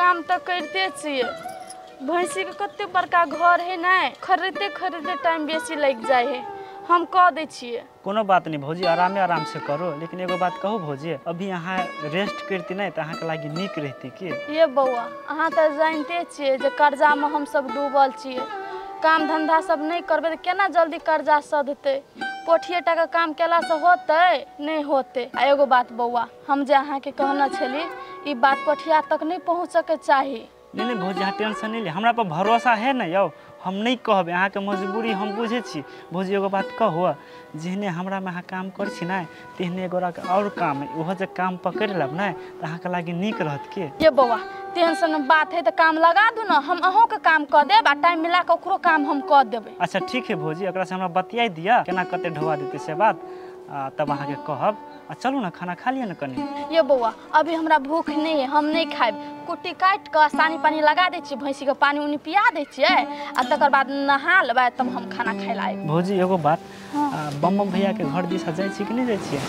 काम तऽ करिते छियै। भैंसीके कते बड़का घर है ने, खरीदते खरीदते टाइम बेसी लागि जाइ है। हम कह दै छियै। कोनो बात नहीं भौजी, आरामे आराम से करो। लेकिन एगो बात कहू भौजी, अभी अहाँ रेस्ट करती नहीं तो अहाँ के लागी नीक रहती की? ये बौआ अहाँ तऽ जानते छियै जे कर्जामे हमसब डूबल छियै। काम धंधा सब नहीं करबै तऽ केना जल्दी कर्जा सधतै? पोठिए टाके काम केलासँ होतै नहि होतै। आ एगो बात बौआ, हम जे अहाँके कहने छली ई बात पोठिया तक नहीं पहुँचके चाही। नहीं नहीं भौजी, अहाँ टेंशन नहीं ले, हमरा पर भरोसा है ना यौ, हम नहीं कहबै। अहाँके मजबूरी हम बुझै छी। भौजी एगो बात कहू, जेहने हमरामे अहाँ काम करै छी ने तेहने एगोराके और काम है, ओहो जे काम पकड़ि लेब ने तऽ अहाँके लागी नीक रहत के? ये बौआ तेहन सन बात है तऽ काम लगा दू ने, हम अहूँके काम कऽ देब आ टाइम मिला कऽ ओकरो काम हम कऽ देबै। अच्छा ठीक है भौजी, एकरा से हमरा बतियाइ दिअ केना कते ढोआ देतै से बात, तब अहाँके कहब। आ चलू ना खाना खा लिअ ना कनी। ये बौआ अभी हमरा भूख नहीं है, हम नहीं खाएब। कुट्टी काटि कऽ सानी पानी लगा दै छियै, भैंसीके पानी उनी पिया दै छियै आ तकर बाद नहा लेबै तब हम खाना खाइ लए आयब। भौजी एगो बात, बम बम भैया के घर दिशा जाइ छी कि नहीं जाइ छियै?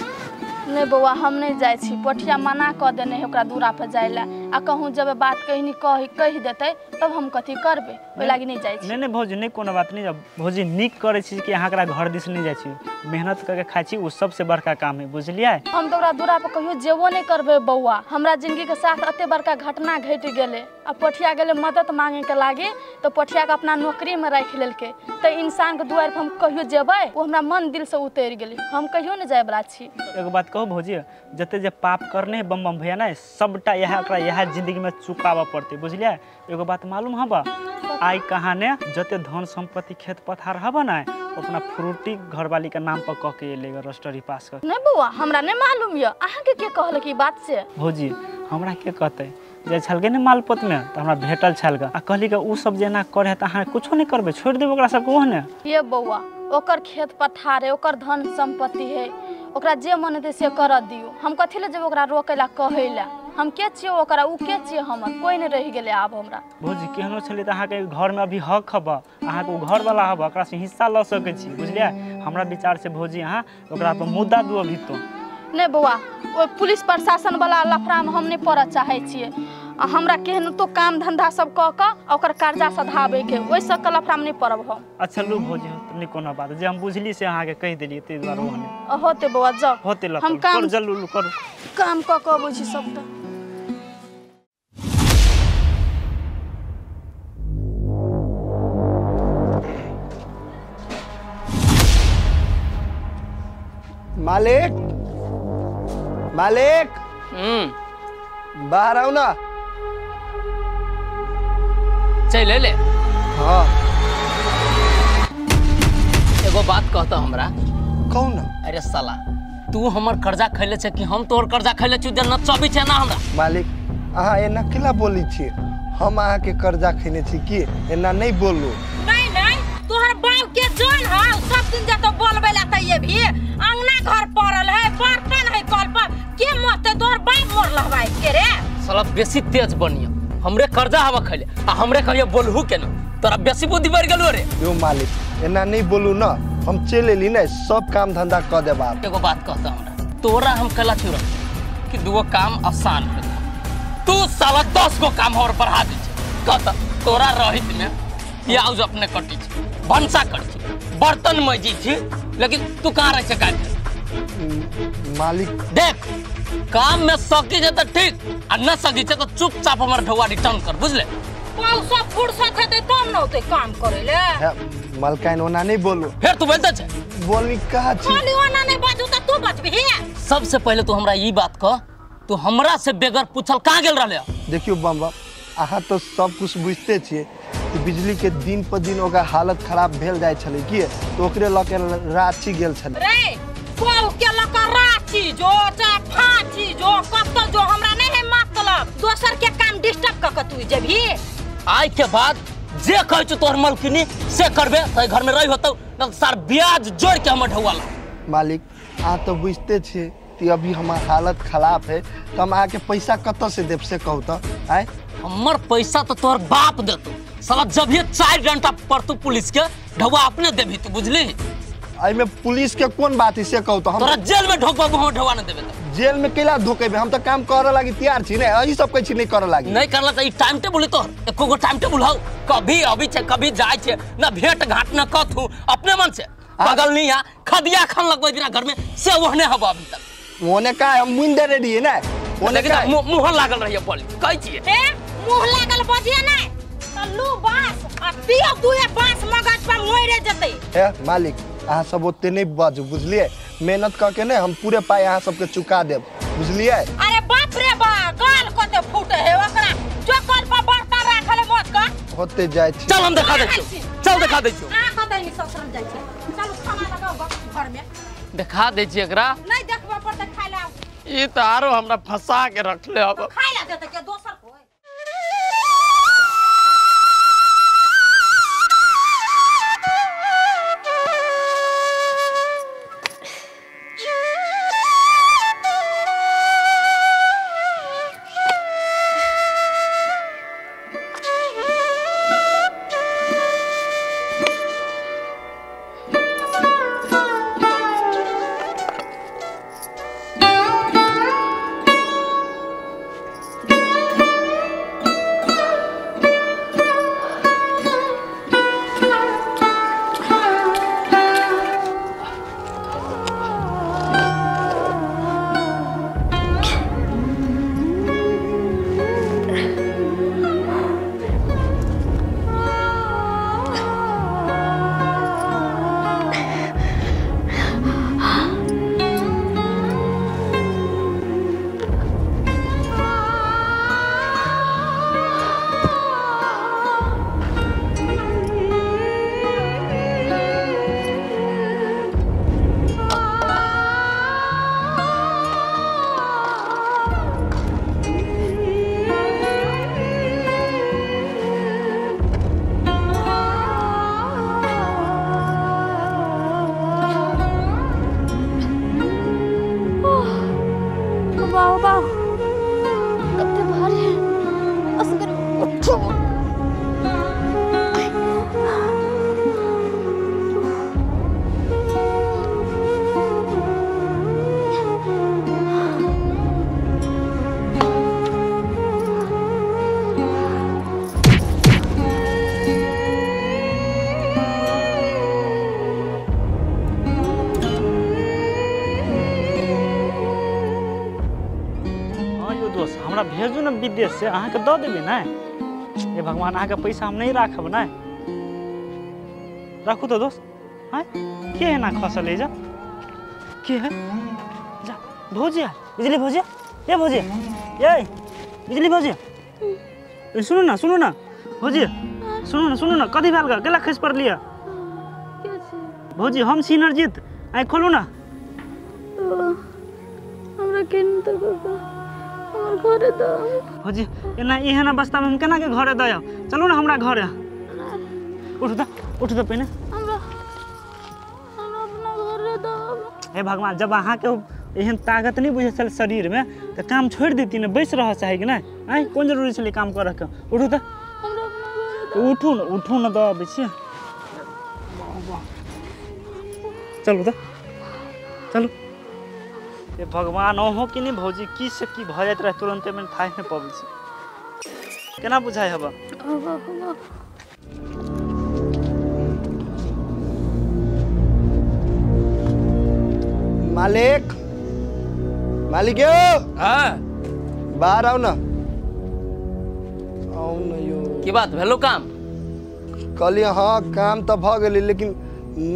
नहीं बौआ हम नहीं जाइ छी, पोठिया मना कऽ देने है ओकरा दूरा पर जाइ लए। आ कहूँ जब बात कहीं कहि देतै तब हम कथी करबै, ओहि लागी नहीं जाइ छी। नहीं नहीं भौजी, नहीं कोनो बात नहीं। भौजी नीक करै छी कि अहाँ एकरा घर दिस नहीं जाइ छी, मेहनत करके खाइ छी, ओ सबसे बड़का काम है, बुझलियै? हम तऽ ओकरा दूरा पर कहियो जेबो नहीं करबै बौआ। हमरा जिंदगी के साथ एते बड़का घटना घटि गेलै आ पोठिया गेलै मदद मांगे के लागी तऽ पोठिया के अपना नौकरी में राखि लेलकै। तऽ इंसान के दुआरि पर हम कहियो जेबै ओ हमरा मन दिल से उतरि गेलै, हम कहियो नहीं जाय वाला छी। एगो बात कहू भौजी, जते जे पाप करने बम बम भैया ने सबटा इएह ओकरा इएह जिंदगी में चुकाबऽ पड़तै, बुझलियै? एगो बात मालूम हबऽ, आइ कहाँ ने जते धन संपत्ति खेत पथार हबऽ ने अपना फ्रूटी घरवाली के नाम पर कह के एलै रजिस्ट्री पास कर। नहीं बौआ हमरा नहीं मालूम यऽ, अहाँके के कहलक ई बात से? भौजी हमरा के कहतै, जे छलकै ने मालपोत में तऽ हमरा भेटल छलकै आ कहली कि ओ सब जेना करे तऽ अहाँ कुछो नहीं करबै, छोड़ि देबै ओकरा सबके ओहने। ये बौआ ओकर खेत पथार है, ओकर धन संपत्ति है, ओकरा जे मन हेतै से करऽ दियौ। हम कथी लए जेबै ओकरा रोकै लए कहै लए? हम के छियै ओकरा, ओ के छियै हमर? कोइ नहि रहि गेलै आब हमरा। भौजी केहनो छलै तऽ अहाँके घरमे अभी हक हबऽ, अहाँके ओ घरवला हबऽ, ओकरा से हिस्सा लऽ सकै छी, बुझलियै? हमरा विचार से भौजी अहाँ ओकरा पर मुद्दा दू अभी तो। नहीं बौआ, ओहि पुलिस प्रशासन वाला लफड़ामे हम नहीं पड़ऽ चाहै छियै। आ हमरा केहन तो काम धंधा सब कऽ कऽ ओकर कर्जा सधाबैके, ओहि सबके लफड़ामे नहीं पड़ब हम। अच्छा लू भौजी, नहीं कोनो बात, जे हम बुझली से अहाँके कहि देलियै ताहि दुआरे ओहने। होतै बौआ जाउ, होतै हम काम जल्दी लू करू, काम कऽ कऽ अबै छी सबटा। मालिक, मालिक, बाहर आओ ना। चल ले। हाँ एगो बात कहता हमरा। कहू ना। अरे साला तू हमर कर्जा खैले छे कि हम तोर कर्जा खैले छु? जे नचबी छे ना हमरा। मालिक अहाँ एना केला बोली छी? हम अहाँ के कर्जा खैने छी की? एना नहीं बोलू। नहीं नहीं, तोहर बाप के जान है सब दिन जतो बोलबे ला त ये भी अंगना घर पड़ल है, बर्तन है कल पर, के मरते तोहर बाप मरल हवाई के रे? साला बेसी तेज बनिया, हमरे कर्जा हवा खैले आ हमरे कहियो बोलहु के ना, तोरा बेसी बुद्धि बढ़ गेलो रे। यो मालिक एना नहीं बोलू ना, हम चल एली ने सब काम धंधा क देबा। एगो बात कहता हमरा, तोरा हम कला छुरा कि दुगो काम आसान हो, तू साला 10 गो काम और बढ़ा दे छे। कहता तोरा रहित में प्याज अपने कटी छे, भनसा करी छे, बर्तन मजी छे, लेकिन तू कहाँ रह छे काज? मालिक देख काम में सकी छे त ठीक आ न सकी छे त चुपचाप हमर ढौआ रिटर्न कर, बुझले? पैसा फुर्सत हेतै तब न होतै काम करै ले। मलकाइन ओना नहीं बोलू। फिर तू बोलते छे? बोलनी कहाँ छी? खाली ओना नहीं बाजू त तू बचबही। सबसे पहले तू हमरा ई बात कह, तू हमरा से बेगर पूछल कहाँ गेल रहले? देखियो बम बम, अहाँ तो सब कुछ बुझते छियै कि बिजली के दिन पर दिन ओकर हालत खराब भेल जाइ छलै की, तो ओकरे लऽ के रांची गेल छलै। रे कहू के लऽ के रांची जो चाहे फांची जो कतौ जो, हमरा नहीं है मतलब दोसर के काम डिस्टर्ब कऽ के तू जेबही। आइ के बाद जे कहै छौ तोहर मलकिनी से करबे त घर में रही होतौ, न सार ब्याज जोड़ के हमर ढौआ ला। मालिक अहाँ तो बुझते छियै कि अभी हमार हालत खराब है, तो हम अहाँके पैसा कतऽ से देब से कहू तऽ? आय हमर पैसा तो तोहर बाप देतौ साला, जब ये 4 घंटा पड़तू पुलिस के ढौआ अपने देबही तू, बुझली? एहिमे पुलिस के कोन बात है से कहू तो हम तोरा जेल में ढोकबो हम ढोवा न देबे त जेल में केला धोकेबे हम त काम करे लागी तैयार छी ने अही सब कहै छी नहीं करे लागी नहीं करला त ई टाइम टेबुल तोहर एको गो टाइम टेबुल हौ कभी अबै छै कभी जाय छै न भेंट घाट न कथू अपने मन से पागल नहीं है खदिया खान लगबै दिना घर में से ओहने हब अभी तक ओने का हम मुइन दे रेडी है ने ओने का मुंह लागल रहिए बोली कहै छियै ए मुंह लागल बजिए नै त लू बांस आ दियो दुए बांस मगज पर मोरे जतै ए मालिक अहाँ सब ओते नहीं बाजू बुझलिए मेहनत करके ने हम पूरे पाई अहाँ सबके चुका देब बुझलिए। अरे बाप रे बा गाल कते फूटे है ओकरा जो कल पर बर्तन राखल है मत कर होते जाय छी चल हम देखा दै छियौ चल देखा दै छियौ अहाँ कतै नि ससुर जाय छै चलू खाना लगाओ घर में देखा दै छी एकरा नहीं देखबा पर त खाय ला ई त आरो हमरा फंसा के रखले अब खाय ला देते के दोसर कोई। भेजू ने विदेश से अहाँ के दऽ देबै ने हे भगवान अहाँ के पैसा हम नहीं राखब ने राखू तो दोस्त हाँ के है ना खसल है जा के है जा भौजिया बिजली भौजिया ये भौजिया ये बिजली भौजिया सुनू ना भौजी सुनू ना कथी भेल केला खसि पड़लियै भौजी हम छी नरजीत आँखि खोलू ना हमरा केन तऽ हमर घरे दऽ भौजी एना एहन अवस्था में हम केना के घरे दऽ आउ चलू ना हमरा घरे उठ दऽ पहिने हमरा अपना घरे दऽ हे भगवान जब अहाँ के एहन ताकत नहीं बुझै छल शरीर में तऽ काम छोड़ि देती ने बैस रह चाही कि नहि आँय कोन जरूरी छलै काम करऽ के उठू तऽ उठू न दऽ अबै छी चलू तऽ चलू हे भगवान अहूँ कि नहि भौजी की से की भऽ जाइत रहै तुरन्ते में थाहि नहि पबै छी केना बुझाइ हबऽ मालिक मालिक यो हाँ बाहर आओ ना आओ ना यो की बात भेलो काम कहलिए हाँ काम तो भ गेलै लेकिन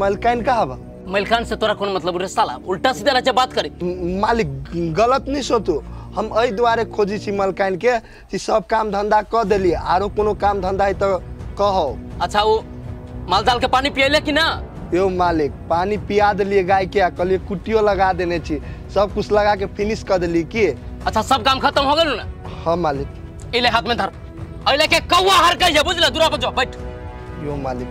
मलकाइन कहाँ बा मलकान से तोरा कोन मतलब रे साला उल्टा सीधा रहे बात करे मालिक गलत नहीं सोचू हम एहि दुआरे खोजी छी मलकाइन के कि सब काम धंधा क देलिए आरो कोनो काम धंधा है तो कहो। अच्छा वो माल दाल के पानी पियले कि ना? यो मालिक पानी पिया दिलिए गाय के कहलिए कुट्टियो लगा देने छी सब कुछ लगा के फिनिश कर दिलिए की। अच्छा सब काम खत्म हो गेल ना? हाँ मालिक। इले हाथ में धर इले के कौआ हर कहि बुझला दूरा पर जो बैठ। यो मालिक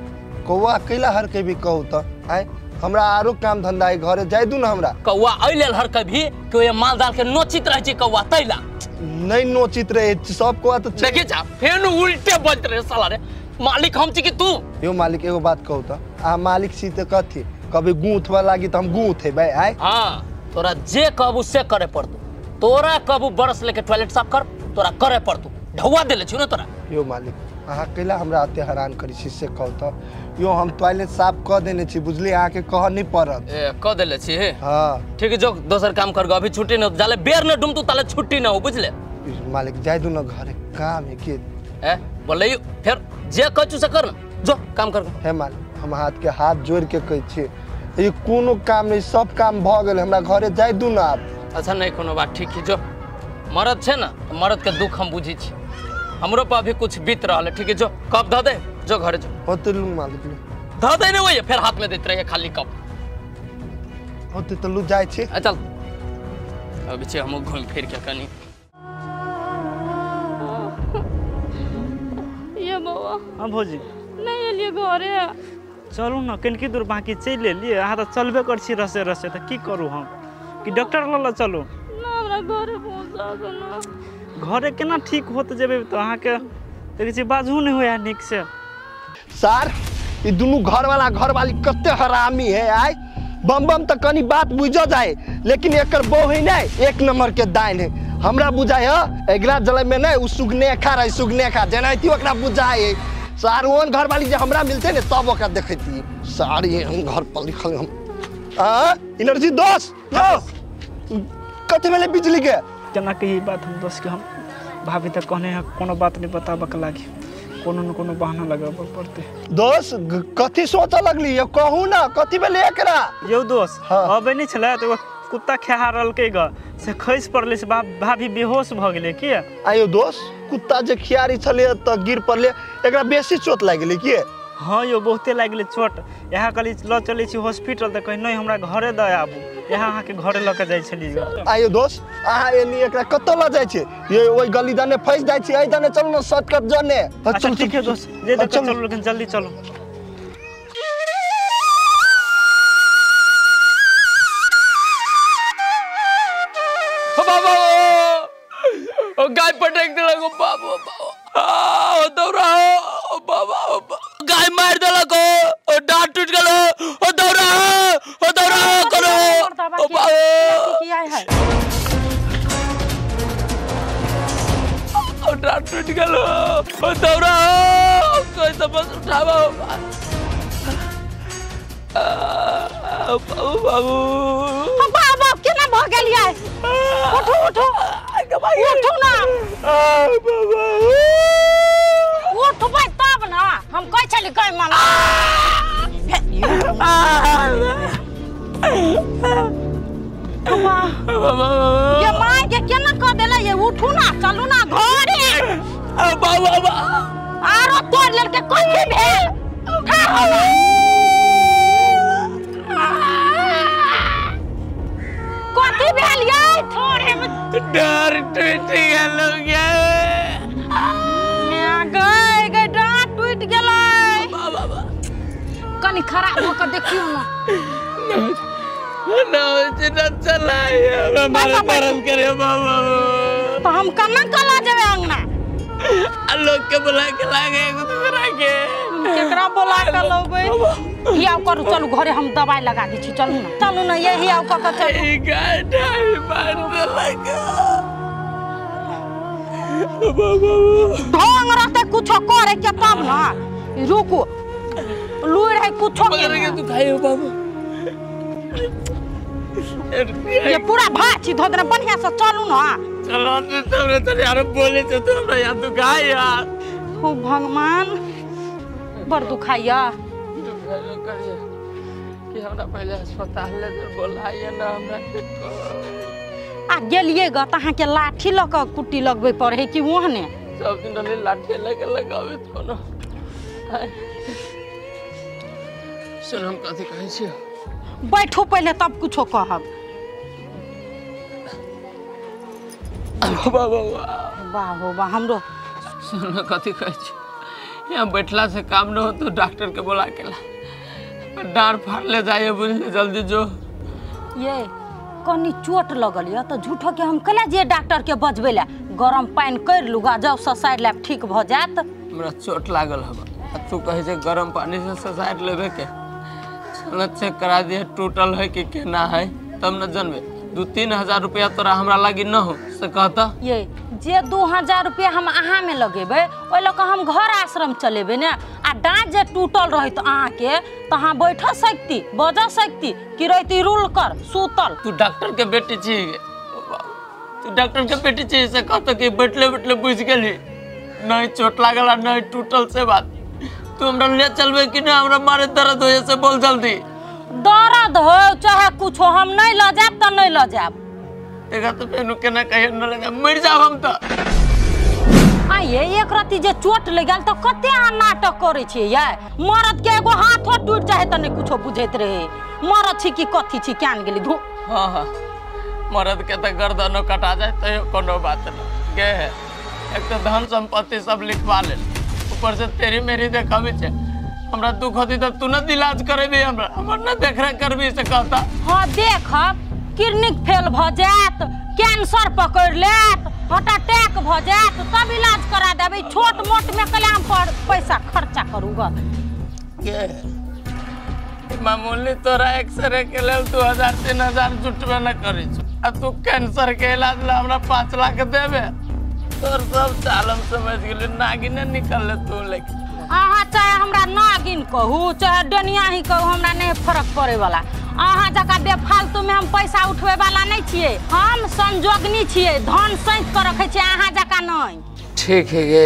कौआ कैला हर के भी कहू त आय हमरा आरो काम धंधा है घरे जाय दू ना हमरा। कौआ एहि लेल हर कभी कि ओय माल दाल के नोचित रहै छै कौआ तैला नहीं नोचित रहे सब कौआ तो देखे जा फेन उल्टे बजत रहे साला रे मालिक हम छी कि तू। यो मालिक एगो बात कहू त आ मालिक छी त कथी कभी गूंथवा लागी त हम गूंथेबै आय। हां तोरा जे कहबू से करे पड़तौ, तोरा कहबू बरस लेके टॉयलेट साफ कर, तोरा करे पड़तौ, ढौआ देले छु न तोरा। यो मालिक अहाँ कैला हमरा एते हैरान करै छी से कहू त। यो हम टॉयलेट साफ क देने छी बुझली, अहाँ के कह नहीं पड़त। ए क देले छी? हां ठीक है, जो दोसर काम कर, अभी छुट्टी न जाले बेर न डुमतू ताले छुट्टी न हो बुझले। मालिक जाय दू न घरे काम है के ए बोले फिर जे कहछु से कर न, जो काम कर। हे मालिक हम हाथ के हाथ जोड़ के कहै छी ई कोनो काम नहीं, सब काम भ गेल, हमरा घरे जाय दू न आप। अच्छा नहीं कोनो बात, ठीक है जो मरद छे ना मरद के दुख हम बुझी छी, हमरो पर अभी कुछ बीत रहा है, ठीक है जो कप ध दे, जो घरे जो। होते लू मालिक लू ध दे ने वही फिर हाथ में देत रहिए खाली कप। होते त लू जाय छी। आ चल अभी छे हम घूम फिर के कनी। ये बौआ। हां भौजी नहीं एलिए घरे? चलू न कनकी दूर बाकी चलि एलिए, अहाँ त चलबे कर छी रसे रसे, त की करू हम कि डॉक्टर ल ल चलू ना हमरा घरे पहुंचा दो ना। घरे केना ठीक होत जेबे त अहाँ के देखै छी बाजू नहीं होया नीक से। सर ई दुनू घर वाला घर वाली कते हरामी है आय। बम बम त कनी बात बुझ जाए, लेकिन एकर बहु है नहीं एक नंबर के दाइन है। हमरा बुझाय है एगला जले में नहीं उ सुगने खा रही सुगने खा जेनाती ओकरा बुझाय। सार ओन घर वाली जे हमरा मिलते ने तब ओकरा देखैती। सारी हम घर पर लिखल हम आ एनर्जी दोस कथि भेलै बिजली के केना कही बात हम दोस्त के। हम भाभी तक कहने है कोनो बात नहीं बताबक लागी, कोनो न कोनो बहाना लगाबऽ पड़तै। दोस्त कथी सोचऽ लगली यो कहू ना कथी भेलै एकरा? यौ दोस्त हाँ। अबै नहीं छलै त कुत्ता खेहा रहलकै ग से खसि पड़लै से भाभी बेहोश भऽ गेलै की। आयो दोस्त कुत्ता जे खियारी छलै त गिर पड़लै, एकरा बेसी चोट लागि गेलै की? हाँ यौ बहुते लागि गेलै चोट। इएह कहली लऽ चलै छी हॉस्पिटल त कही नहीं हमरा घरे दऽ आबू, इएह अहाँके घरे लऽ के जाइ छलियै। आयो दोस्त अहाँ एनी एकरा कतऽ लऽ जाइ छी? ये ओहि गली दने फँसि जाइ छी, एहि दने चलू न शॉर्टकट जने। अच्छा ठीक है दोस्त जे दऽ चलू, लेकिन जल्दी चलू। बाबा ओ गाय पटक देलक बाबू, आ दौड़ा ओ बाबा गाय मार देलक ओ डांट टूट गेल ओ दौड़ा ओ दौड़ा करो ओ बाबू की आय है ओ डांट टूट गेल ओ दौड़ा कोई तो बस उठावा बाबू बाबू बाबू केना भ गेल यार? उठो उठो उठो ना बाबा उठबै तब ना हम कहै छली गाय मामा। ये माय के केना कह देले ये? उठू ना चलू ना घरे। बाबा आरो तोर लड़के कथी भेल? ठाढ़ हो ना। कथी भेल ये? थोड़े में डर टूट गेल गे गए गए डाँट टूट गेलै। कनी खराब भऽ कऽ देखियौ ना। ना ना चलाय हमरा मारे मरम करे बाबा। तो हम केना कला जेबै अंगना? आ लोग के बुला के लागे एगो दूसरा के केकरा बोला के लबै? हियाव करू चलू घरे हम दवाई लगा दै छी, चलू ना चलू ना ये हियाव कऽ के चलू। ई गाय डाई मार देलक बाबा। ढंग रहतै कुछो करे के तब ना। रुकू लूर है कुछो के तू खाइयो बाबू ये पूरा भाची धो देना बढ़िया से चलू ना। चलो तो तोरे यार बोले तो हमरा यार दुखाय यार। हो भगवान बड़ दुखाइया। कि हमरा पहले अस्पताल ले बोलाइए ना हमरा। आ गेलिए ग त अहाँ के लाठी ल के कुट्टी लगबे पड़े है कि ओहने? सब दिन रहले लाठी लगे लगावे कोनो। सुन हम कथी कहै छी? बैठू पहले तब कुछो कहब। बाबा वाह हो वाह हमरो सुन कथी कहै छी? यहाँ बैठला से काम न हो तो डॉक्टर के बोला के ला, डाँट फाड़ ले जाइए बुझले जल्दी जो। ये कनी चोट लगल ये त झूठो के हम कला जे डॉक्टर के बजबै ला, गरम पानि कर लूगा जाउ ससारि लेब ठीक भ जात। हमरा चोट लागल हबा आ तू कहै छै गरम पानी से ससारि लेबे के। न चेक करा दिए टूटल है कि केना है तब न जानबे। 2-3 हजार रुपया तोरा हमरा लागी न हो से कहता। ये जे 2000 रुपया हम अहाँ में लगेबै ओहि लऽ कऽ हम घर आश्रम चलेबै ने। आ डाँट जे टूटल रहत अहाँके तऽ अहाँ बैठ सकती बज सकती कि रहती रूल कर सुतल। तू डॉक्टर के बेटी छी, तू डॉक्टर के बेटी छी से कहता कि बैठले बैठले बुझि गेली नहीं चोट लागल नहीं टूटल से बात। तू हमरा ले चलबे कि नहीं? हमरा मारे दर्द हो से बोल जल्दी। दर्द हो चाहे कुछ हो हम नहीं ल जाब तो नहीं ल जाब। देखा तो फेनु केना कहियो न ले जाब मर जाब हम तो। आ ये एक राती जे चोट लग गेल तो कते अहाँ नाटक करै छियै ये। मरद के एगो हाथो टूट जाए त नहीं कुछो बुझैत रहे। मरद छी कि कथी छी क्यान गेली धू। हां हां मरद के त गर्दनो कटा जाए तैयो कोनो बात न के है। एक तो धन संपत्ति सब लिखवा ले ऊपर से तेरी मेरी देखाबे छे। हमरा दुख होती त तू न इलाज करेबी हमरा, हमर न देखरेख करबी से कहता। हां देखब किडनी फेल भ जायत, कैंसर पकड़ लेत, हार्ट अटैक भ जायत तब इलाज करा देबै। छोट मोट में कलाम पर पैसा खर्चा करूँगा। के मामूली तोरा एक्सरे के लेल 2000-3000 जुटबे न करै छौ आ तू कैंसर के इलाज ला हमरा 5 लाख देबे। तोर सब चाल हम समझ गेली, नागिन निकलले तू। लेकिन अहाँ चाहे हमरा नागिन कहू चाहे डनिया ही कहू हमरा नहीं फर्क पड़े वाला। अहाँ जकाँ बेफालतू में हम पैसा उठबै वाला नहीं छियै। हम संजोगनी छियै, धन सैंत कऽ रखै छियै, अहाँ जकाँ नहीं। ठीक है गे,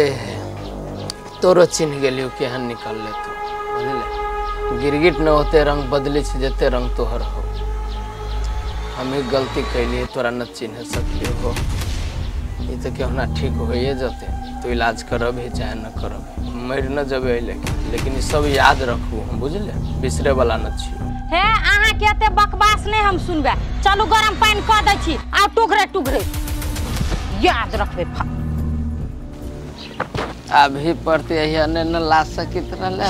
तोरो चिन्ह गेलियो केहन निकलले तू बुझले। गिरगिट न होते रंग बदले छै जते रंग तोहर हो। हम एक गलती कैलिए तोरा न चिन्ह सकलियो हो। ई तो केहुना ठीक होइए जते तो इलाज करब ही चाहे न करब, मर न जबे। लेकिन लेकिन ई सब याद रखू हम बुझले, बिसरे वाला न छी। हे अहाँ के एते बकवास नहीं हम सुनबे। चलू गरम पानि कऽ दै छी आ टुघरे टुघरे याद रखबे। अभी पड़ते ने न ला सकित रहले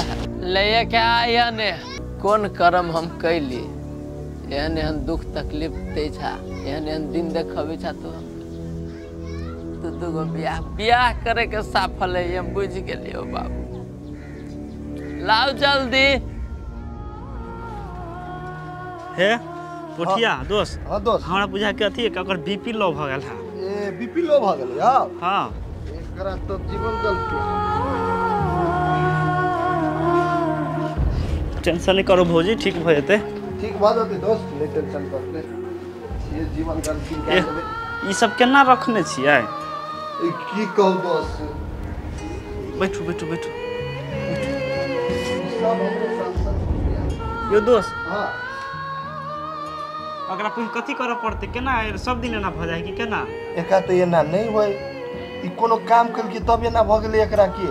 ले के आया ने। कोन कर्म हम कैली एहन एहन दुख तकलीफ दै छा, एहन एहन दिन देखबै छा तू। तू दूगो बियाह बियाह करे के साफल है हम बुझ गेलियो बाबू। लाओ जल्दी। हे पोठिया दोस्त। हां दोस्त हमरा बुझा के अथी ओकर बीपी लो भ गेल है। ए बीपी लो भ गेल हां। हां एकरा तो जीवन गलती। टेंशन नहीं करो भौजी, ठीक भ जेतै। ठीक भ जेतै दोस्त, नहीं टेंशन कर ले। ये जीवन गलती के देबे। ई सब केना रखने छियै? ई की कहू दोस्त। बैठू बैठू बैठू। सब हमरे साथ यो दोस्त। हां अगरा पुन कथी करऽ पड़तै केना सब दिन एना भ जाय कि केना? एकरा तऽ एना नहीं होय। ई कोनो काम केलकै तब एना भ गेलै एकरा के।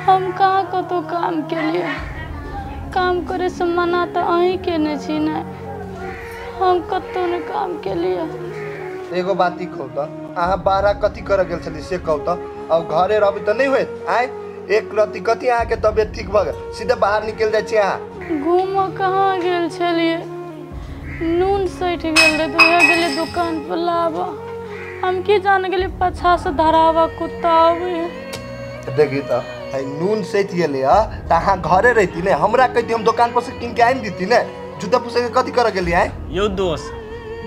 हम कहाँ कतौ काम केलिए? काम करे से मना तऽ अहीं केने छी ने, हम कतौ नहीं काम केलिए। एगो बात ई कहू तऽ अहाँ बाहर कथी करऽ गेल छली से कहू तऽ। अब घरे रहबै तऽ नहीं होयत। आय एक रति कथी अहाँके तबियत ठीक भऽ गेल सीधे बाहर निकलि जाइ छी अहाँ। घूमऽ कहाँ गेल छलियै? नून सठि गेल रहै तऽ उएह गेलियै दुकान पर लाबऽ। हम की जान गेलियै पाछा से धरावा कुत्ता आबै है। देखी तऽ नून सठि गेलै तऽ अहाँ घरे रहिती ने, हमरा कहिती हम दोकान पर से कीन के आनि देती ने। जूता पुसे के कथी करऽ गेलियै? आय यौ दोस्त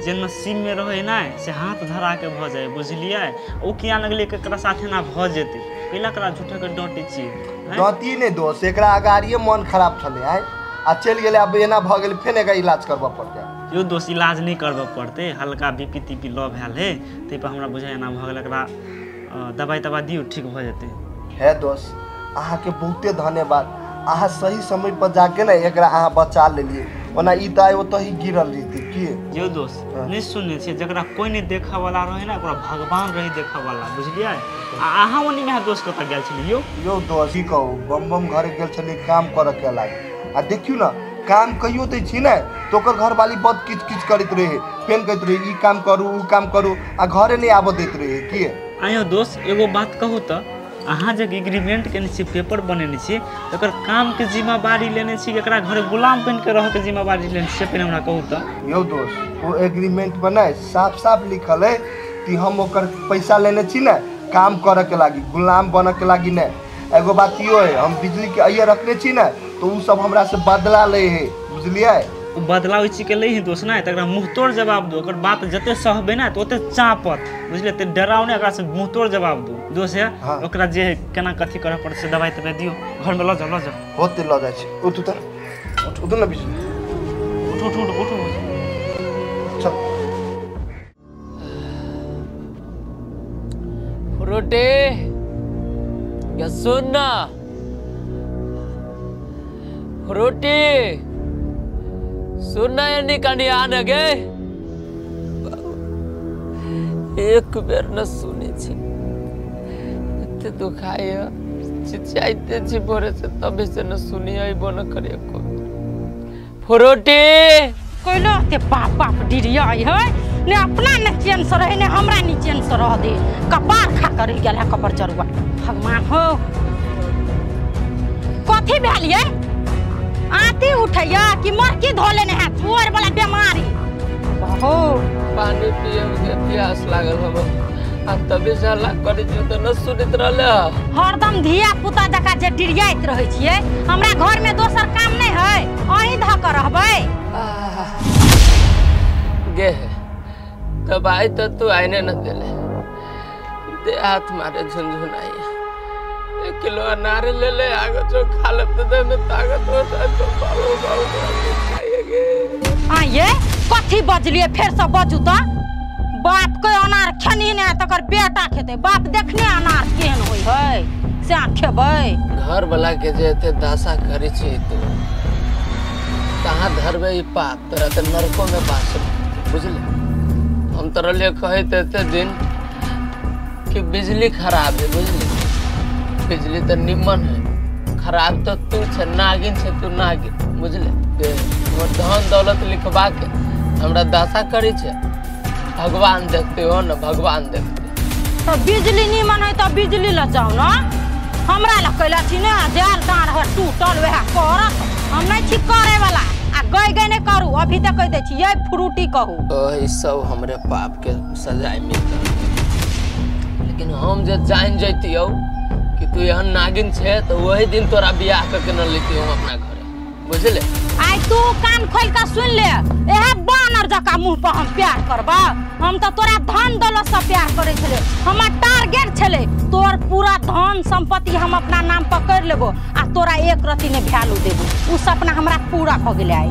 जे नसीब में रहै ने से हाथ धरा के भऽ जाय बुझलियै। ओ किया लगलै केकरा साथे ना भऽ जेतै, कैला करा झूठा के डांटै छियै? डांटी नहि दोस्त, एकरा अगाड़िए मन खराब छलै आय आ चलि गेलै। आब एना भऽ गेलै फेर एकरा इलाज करबऽ पड़तै। यौ दोस्त इलाज नहीं करबऽ पड़तै, हल्का बीपी तीपी लो भेल है ताहि पर हमरा बुझाइ एना भऽ गेल। एकरा दवाइ तवाइ दियौ ठीक भऽ जेतै। हे दोस्त अहाँके बहुते धन्यवाद, अहाँ सही समय पर जाके ने एकरा अहाँ बचा लेलियै, ओना ई तऽ आइ ओतऽ ही गिरल रहितै। की यौ दोस्त नहीं सुनने छियै, जकरा कोइ नहीं देखऽ वाला रहै ने ओकरा भगवान रहै देखऽ वाला बुझलियै। आ अहाँ ओनी में दोस्त कतऽ गेल छलियै यौ? यौ दोस्त की कहू, बम बम घरे गेल छलियै काम करऽ के लागी। आ देखियौ ने काम कहियो दै छी ने तऽ ओकर घरवाली बड किच किच करैत रहै, फेन कहैत रहै ई काम करू ओ काम करू आ घरे नहि आबऽ दैत रहै। की आइयो दोस्त एगो बात कहू तऽ अहाँ जे एग्रीमेंट केने छी पेपर बनेने छी तकर कामके जिम्मेवारी लेने छी एकरा घरे गुलाम बनिके रहऽके जिम्मेवारी लेने छी से पहिने हमरा कहू तऽ। यौ दोस्त ओ एग्रीमेंट पर ने साफ साफ लिखल है कि हम ओकर पैसा लेने छी ने काम करऽ के लागी, गुलाम बनऽ के लागी नहि। एगो बात इहो है, हम बिजली के अइये रखने छी ने तो उ सब हमरा से बदला ले है, बुझलियै? ओ बदला ओहि चीज के लै है दोस्त ने, तकरा मुँह तोड़ जवाब दो। ओकर बात जते सहबै ने तो ओते चापत, बुझलियै? ते डराउ ने, एकरा से मुँह तोड़ जवाब दो दोस्त है। हाँ। ओकरा जे केना कथी करऽ पड़त से दवाई तवाई दियौ, घर में लऽ जाओ, लऽ जाओ। होते लऽ जाइ छी। उठू तऽ, उठू ने बिजली, उठू उठू उठू। चल रोटी या सुन ना, रोटी सुन ना, यानी कनी आने गे एक बेर न सुने छी, एते दुखाय चिचाइते छी भोरे से, तबे से न सुनी अइबो न करे एको बेर। फ्रूटी कोइलो ते बाप बाप डिरियाई है ने, अपना ने चैन से रहे ने हमरा नी चैन से रह दे, कपार खा कर रह गेल है कपर चरुआ। भगवान हो कथी भेल ये? आती उठैया कि मरकी धो लेने है चोर वाला बीमारी। हो पानी पिए के प्यास लागल हबो आ तबे से हल्ला करे छी त न सुनैत रहले। हरदम धिया पुता जका जे डिरियाइत रहै छियै, हमरा घर में दोसर काम नहीं है, अहीं धऽ के रहबै। गे दवाई तो तू आईने न देले, दे हाथ मारे झुनझुनाई। 1 किलो अनार ले ले आगो जो खा ले तो देह में ताकत हो जाए तो बाबू बाबू खाइए गे। आइए कथी बजलिए फेर से बजू त? बाप के अनार खेनी ने तकर बेटा खेते, बाप देखने अनार केहन होय है से अहाँ खेबै। घर वाला के जे एते दशा करै छी तू, कहाँ धरबे ई पाप? तोरा त नरको में बास, बुझले? हम तोरा लिए कहते एते दिन कि बिजली खराब है, बुझली? बिजली तो निमन है, खराब तो तू छे, नागिन छे तू, नागिन, बुझले? हमर धन दौलत लिखवा के हमरा दशा करी छे, भगवान देखते हो न, भगवान देखते। तो बिजली निमन है तो बिजली ल जाओ न, हमरा ल कैला छी ने जाल डाँड़ है टूटल वएह करत, हम नहीं छी करे वाला। आ गई गई नहीं करू, अभी तक कह दै छी ये फ्रूटी कहू। ओ ई सब हमरे पाप के सजाय मिलत, लेकिन हम जे जान जैतियौ कि तू एहन नागिन छे तो वही दिन तोरा बियाह करके न लेती हम अपना घरे, बुझले? आइ तू कान खोल के सुन ले, एहे बानर जका मुंह पर हम प्यार करबा? हम तो तोरा धन दौलत से प्यार करे छले, हमर टारगेट छले तोर पूरा धन संपत्ति हम अपना नाम पर कर लेबो आ तोरा एक रति ने वैल्यू देबो। उ सपना हमरा पूरा भ गेलै आइ।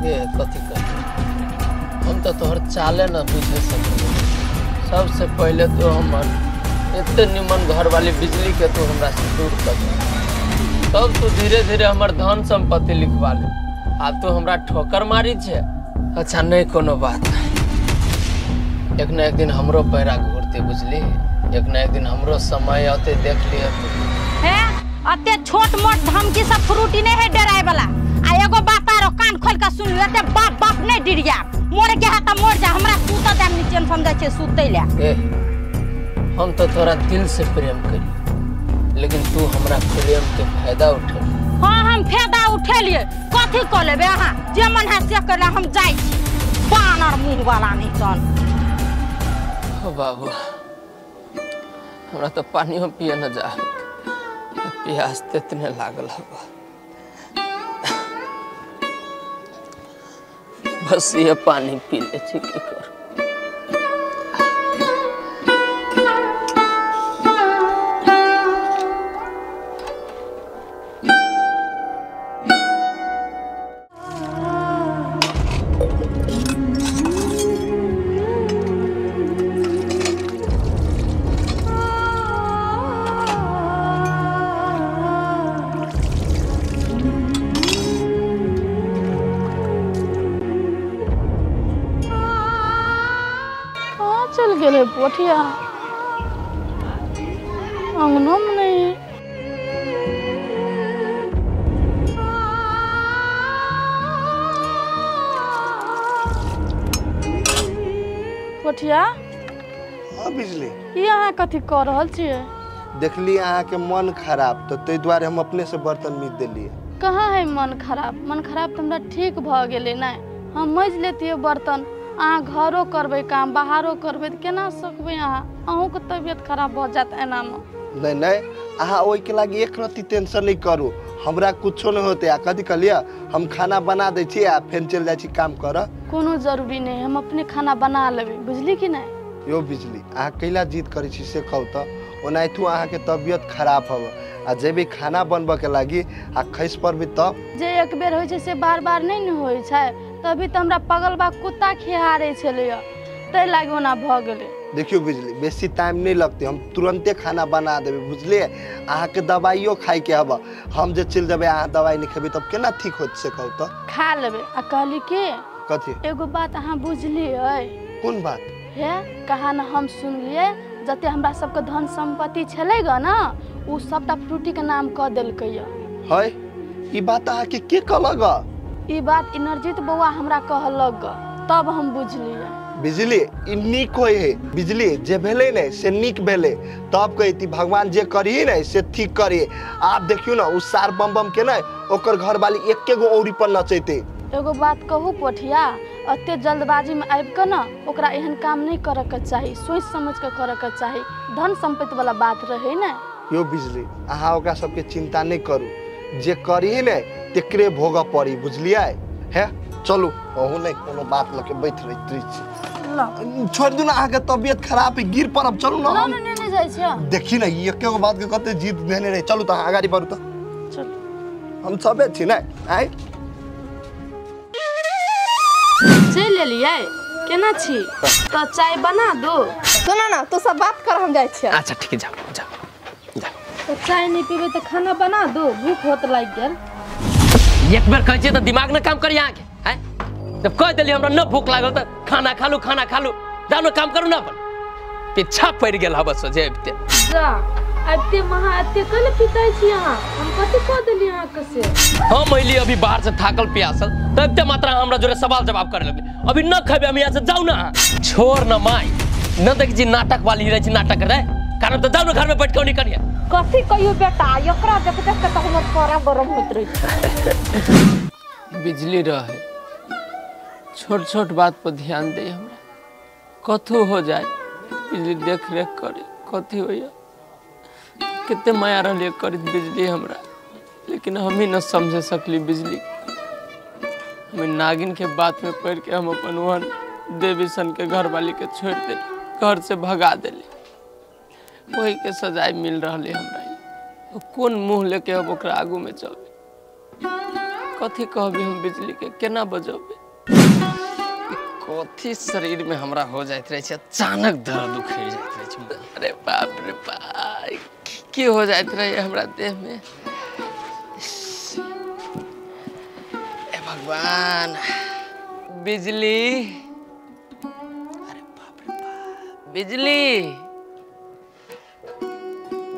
ए कथी कर, हम तो तोहर चाले न बुझे सकलियै। सबसे पहले तो हमर एते निमन घर वाली बिजली के तू हमरा से दूर कर दे, तब तू धीरे धीरे हमर धन संपत्ति लिखवा ले। आब तू हमरा ठोकर मारी छे। अच्छा नहीं कोनो बात नहीं, एक न एक दिन हमरो पैरा घूरते, बुझली? एक न एक दिन हमरो समय आते, देख लिय तू। हे अते छोट मोट धमकी सब फ्रूटी नहीं है डराए वाला। आ एगो बात आरो कान खोल के सुन ले, एते बाप बाप नहीं डिरिया, मोर के है त मोर जा, हमरा सुत देम नी चैन समझै छे सुतै ले। ए हम तो तोरा दिल से प्रेम करी, लेकिन तू हमरा प्रेम के फायदा उठे। हाँ हम फायदा उठेलिए, कथी क लेबे अहाँ? जे मन है से कर ले, हम जाइ छी बानर मुँह वाला नहीं तन। ओ बाबू हमरा तो पानियो पिए न जा, प्यास ते इतने लागल हबा, बस ये पानी पी ले छी की कर। चल गेलै पोठिया, अंगनो में नहीं। पोठिया। हाँ बिजली, ई अहाँ कथी कऽ रहल छियै? देखली अहाँ के मन खराब तो ताहि दुआरे हम अपने से बर्तन मीत देलियै। कहाँ है मन खराब? मन खराब तऽ हमरा ठीक भऽ गेलै। नहि हम मजि लेतियै बर्तन, अहाँ घरो करबै काम बाहरो करबै तऽ केना सकबै अहाँ? अहूँके तबियत खराब भऽ जायत एनामे। नहीं नहीं अहाँ ओहिके लागि एक रत्ती टेंशन नहीं करू, हमरा कुछो नहीं होते। आ कथी कहलियै, हम खाना बना दै छी आ फेर चलि जाइ छी काम करऽ। कोनो जरूरी नहीं, हम अपने खाना बना लेबै, बुझली कि नहीं? यो बिजली अहाँ कैला जिद करै छी से कहू तऽ, ओनाहितो अहाँके तबियत खराब हब आ जेबै खाना बनबऽके लागि आ खसि पड़बै तब? जे एक बेर होइ छै से बार बार नहीं ने होइ छै, तभी तऽ हमरा पगलबा कुत्ता खिहारै छलैया, ताहि लागि ओना भऽ गेलै। देखियौ बिजली बेसी टाइम नहीं लगतै, हम तुरंते खाना बना देबै, बुझलियै? अहाँके दवाइयो खाइके हब, हम जे चलि जेबै अहाँ दवाइ नहीं खेबै तब केना ठीक होत से कहू तऽ? खा लेबै। आ कहली कि कथी? एगो बात अहाँ बुझलियै? कोन बात? हे कहा न हम सुनलियै जते हमरा सबके धन संपत्ति छलै ग न, उ सबटा फ्रूटी के नाम कऽ देलकै। है ई बात अहाँके के कहलक? ई बात इनरजीत बौआ हमरा कहलक ग, तब हम बुझलियै। बिजली ई नीक होइ है, बिजली जे भेलै ने से नीक भेलै, तब कहती भगवान जे करी ने से ठीक करी। आब देखियौ ने उ सार बम बम के ने ओकर घरवाली एके गो औरी पर नचैते। एगो बात कहू पोठिया, अते जल्दबाजी में आबि कऽ न ओकरा एहन काम नहीं करऽ के चाही, सोचि समझ के करऽ के चाही, धन संपत्ति वाला बात रहे ने। यो बिजली अहाँ ओकरा सबके चिंता नहीं करू, जे करी ने तेकरे भोगऽ पड़ी, बुझलियै? हे चलू अहूँ नहीं कोनो बात लऽ के बैठ रही छी, छोड़ दू ना, अहाँके तबियत खराब है गिर पड़ब, चलू ना। ना ना नहीं जाइ छियै। देखी ना ई एके गो बात के कते जिद धेने रहे। चलू तऽ अहाँ अगाडि बढ़ू तऽ, चलू हम सबे छी ने। आइ चलि एलियै, केना छी? तऽ चाय बना दू। सुना ना तू सब बात कर, हम जाइ छियै। अच्छा ठीक है, जाओ जाओ जाओ। तऽ चाय नहीं पीबै तऽ खाना बना दू, भूख होत लागि गेल। एक बेर कहै छियै तऽ दिमाग न काम करी अहाँके, आँय? जब कहि देलियै हमरा न भूख लागल तऽ खाना खा लू, खाना खा लू, जाउ ने काम करू ने अपन। पीछा पड़ि गेल हबस सोझे अबिते। जा अबिते महा एते कैले पिताइ छी अहाँ? हम कथी कऽ देली अहाँके से? हम अयली अभी बाहर से थाकल प्यासल, तब एते मात्रा हमरा जोरे सवाल जवाब करे लगली। अभी न खेबै हम यहाँ से, जाउ ना। छोड़ न माय, न देख छी नाटक वाली रहै छी, नाटक करे कारण तऽ जाउ ने घर में बैठ के करिया। कथी कहियो बेटा, एकरा देख देख के तऽ हमर करा गरम होइत रहै छै। बिजली रहे छोट छोट बात पर ध्यान दे, हमरा कथो हो जाए बिजली देख रेख करे, कथी होइया कितने माया रहलियै करैत बिजली हमरा, लेकिन हम ही न समझे सकली बिजली। हम नागिन के बात में पढ़ के हम अपन वहन देवी सन के घरवाली के छोड़ देली, घर से भगा देली, वही के सजाए मिल रहा है हमरा। कौन मुँह लेके अब ओकरा आगू में चलबे, कथी कहबी हम बिजली के, केना बजबे? कथी शरीर में हमरा हो जाइत रहे छै, अचानक दर्द उखड़ जाइत रहे छै। अरे बाप रे बाप, की हो जाइत रहे हमरा देह में। ए भगवान, बिजली, अरे बाप रे बाप, बिजली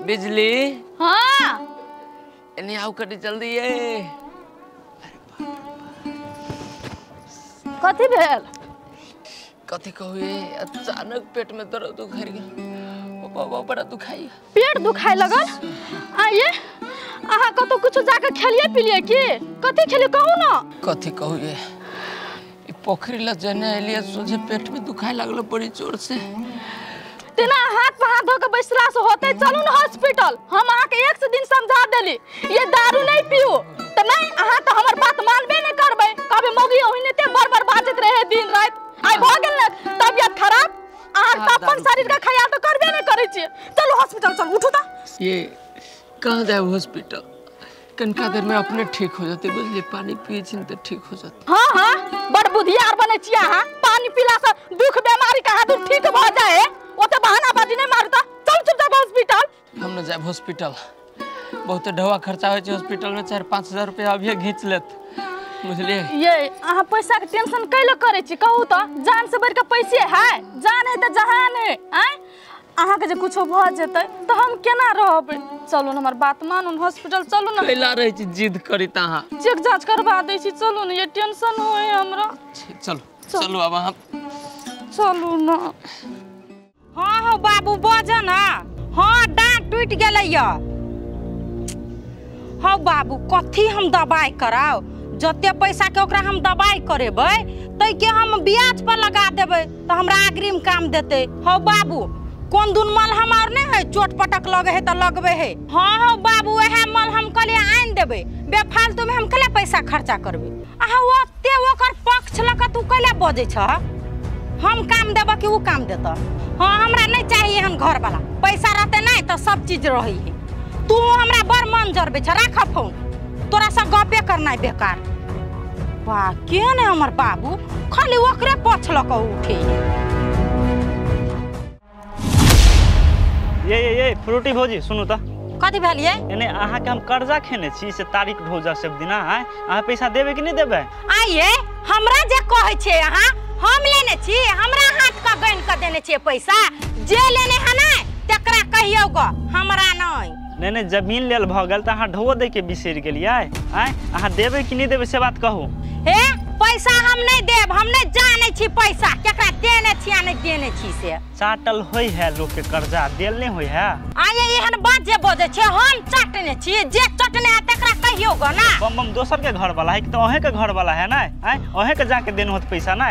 बिजली, हाँ एने आओ कटी जल्दी। ये अरे बाप रे बाप, कथी भेल? कथी कहू, ये अचानक पेट में दर्द उखड़ गेल, बाबा बड़ा दुखाई, पेट दुखाए लगल। आइए अहाँ कतौ कुछ जाके खेलिए पिलिए की? कथी खेलिए कहू ना। कथी कहू, ये पोखरी ल जने एलिए सोझे पेट में दुखाए लागल बड़ी जोर से। तेना हाथ पर हाथ धो के बैसला से होते, चलू ना हॉस्पिटल। हम अहाँ के एक से दिन समझा देली ये दारू नहीं पियो त नहीं, अहाँ तो हमर बात मानबे नहीं करबै। कभी मौगी ओहिने ते बर बर बाजत रहे दिन रात, आइ भ गेल ने तबियत खराब। अहाँ त अपन शरीर का ख्याल तो करबे नहीं करै छी। चलू हॉस्पिटल चलू, उठू त। ये कहाँ जाए हॉस्पिटल, कनका देर में अपने ठीक हो जाते, बुझलिए? पानी पिए छी त ठीक हो जाते। हाँ हाँ बड़ बुधियार बनै छी अहाँ, पानी पीला से दुख बीमारी कहाँ दूर ठीक भ जाए, ओते बहानाबाजी नहीं मारू त। चल चुपचाप हॉस्पिटल। हम न जाए हॉस्पिटल, बहुत ढवा खर्चा होइ छै हॉस्पिटल में, 4-5 हजार रुपया अभी घींच लेत, बुझलिए? ये अहाँ पैसा के टेंशन कैले करै छी कहू त? जान से बढ़ के पैसे है, जान है त जहान है। आँय अहाँ के जे कुछो भ जेतै त हम केना रहबै? चलू न हमर बात मानू न, हॉस्पिटल चलू न। कैला रहै छी जिद करी त अहाँ? चेक जांच करवा दै छी, चलू न, ये टेंशन होय हमरा। चलू चलू अब अहाँ चलू न। हाँ हो बाबू बज ना, हाँ डाँट टूटि गेलै। हौ बाबू कथी हम दवाइ कराउ, जते पैसा के ओकरा हम दवाइ करेबै तैके हम ब्याज पर लगा देबै तऽ हमरा अग्रिम काम देतै। हौ बाबू कोन दुन मलहम और नहीं है चोट पटक लगे है त लगबे है। हां हो बाबू वह मलहम कहलिए आनि देबे, बेफालतू में हम कले पैसा खर्चा करबे। अहाँ ओते ओकर पक्ष लक तू कले बजै छ? हम काम देब कि उ काम देत? हां हमरा नहीं चाहिए हम घर वाला, पैसा रहते नहीं तो सब चीज रही है। तू हमरा बड़ मन जरबे छ, राख फोन, तोरा से गपे करना बेकार। वाह के ने हमर बाबू खाली ओकरे पक्ष लक उठे। ये ये ये फ्रूटी भौजी सुनू त कथी भेलिए? एने अहाँ के हम कर्जा खेने छी से तारीख भौजा सब दिना आय, अहाँ पैसा देबे कि नहीं देबे? आइए हमरा जे कहै छे अहाँ हम लेने छी, हमरा हाथ का गन के देने छी पैसा, जे लेने है ना तकरा कहियो ग, हमरा नहीं। नहीं नहीं जमीन लेल भ गेल त अहाँ ढो दे के बिसरि गेलियै आय, अहाँ देबे कि नहीं देबे से बात कहू। हे पैसा हम नहीं देब, हम नहीं जाने छी पैसा केकरा देने छी आ नहीं देने छी से। चाटल होय है लोग के कर्जा देल नहीं होय है। आये एहन बात जे बजै छै हम चाटने छी, जे चटने है तकरा कहियो ग ना। बम बम दोसर के घर वाला है कि तो अहे के घर वाला है ना आय, अहे के जाके देन होत पैसा ना।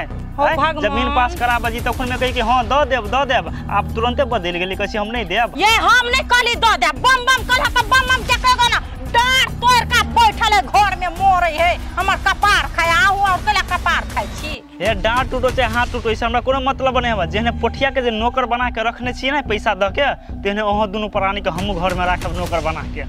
जमीन पास करा बजी तखन में कही कि हां the देब the देब, आप तुरंते बदल गेली कहै छी हम नहीं देब। ये हम नहीं कहली the देब, बम बम कहला त बम बम के कहियो ना, डार तोड़ का बैठल है घर में मोरे है हमर कपार खाय, आहू और कला कपार खाय छी। हे डांट टूटो चाहे हाथ टूटो ऐसे हमरा कोनो मतलब नहीं है। जेहने पोठिया के जे नौकर बना के रखने छी ना पैसा the के, तेहने अहाँ दुनू प्राणी के हमहू घर में राखब नौकर बना के।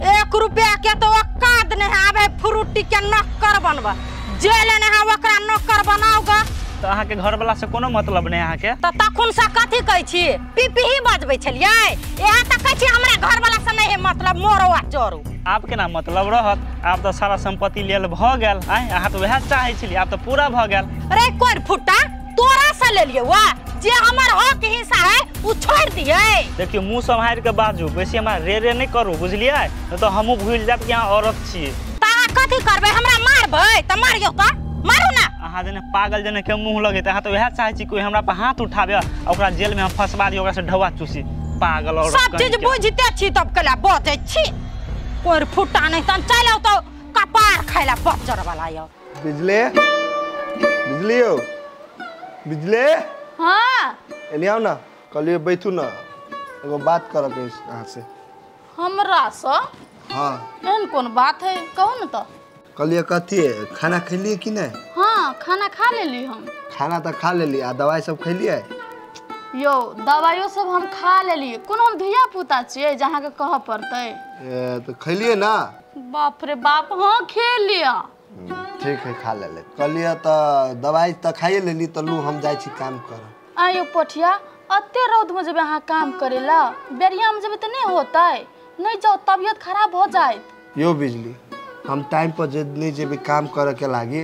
एक रुपया के तो औकात नहीं आवे फ्रूटी के नौकर बनबा, जे लेने है ओकरा नौकर बनाओ ग। तो अहाँ के घर वाला से कोनो मतलब नहीं अहाँ के? त तखुन से कथी कहै छी पीपी बजबै छलियै, इहा त कहै छी हमरा घर वाला से नहीं है मतलब मोरो आ चोरू। आप के ना मतलब रहत, आप तो सारा संपत्ति लेल भ गेल आय, अहाँ तो वएह चाहै छली, आप तो पूरा भ गेल। अरे कोर फुटा तोरा से लेलियै वा, जे हमर हक हिस्सा है उ छोड़ दियै। देखियो मुंह सम्हारि के बाजू, बेसी हमरा रे रे नहीं करू बुझलियै, नहीं तो हमहू भूल जाब कि अहाँ औरत छियै। त अहाँ कथी करबै हमरा मारबै त मारियौ त मारू ना। अहाँ जेने पागल जेने के मुंह लगैत, अहाँ तो वएह चाहै छी कोई हमरा पर हाथ उठाबे आ ओकरा जेल में हम फंसवा दी, ओकरा से ढौआ चूसी। पागल औरत सब चीज बुझते छी तब कला बजै छी। कोर फुटा नहीं तन चल आओ तो कपार खाइला बच्चर वाला यो। बिजली बिजली हो बिजली। हां एने आओ ना, कहलिए बैठू ना एगो बात करब अहाँ से। हमरा से? हां एहन कोन बात है कहू न त। कहलिए कथी खाना खैलिए कि नहीं? हां खाना खा लेली हम। खाना त खा लेली आ दवाई सब खैलिए? यो दवाइयो सब हम खा लेली, कोनो हम धिया पुता छियै जे अहाँ के कहऽ पड़तै? ए तो खैलिए ना। बाप रे बाप हाँ खेलिया। ठीक है खा लेले। कहलिए त दवाई त खाइए लेली त लू हम जाइ छी काम कर। आयो पोठिया अते रौद में जेबै अहाँ काम करेला, बेरिया में जेबै त नहीं होतै, नहीं जाओ तबियत खराब हो जायत। यो बिजली हम टाइम पर जे नहीं जेबै काम करे के लागी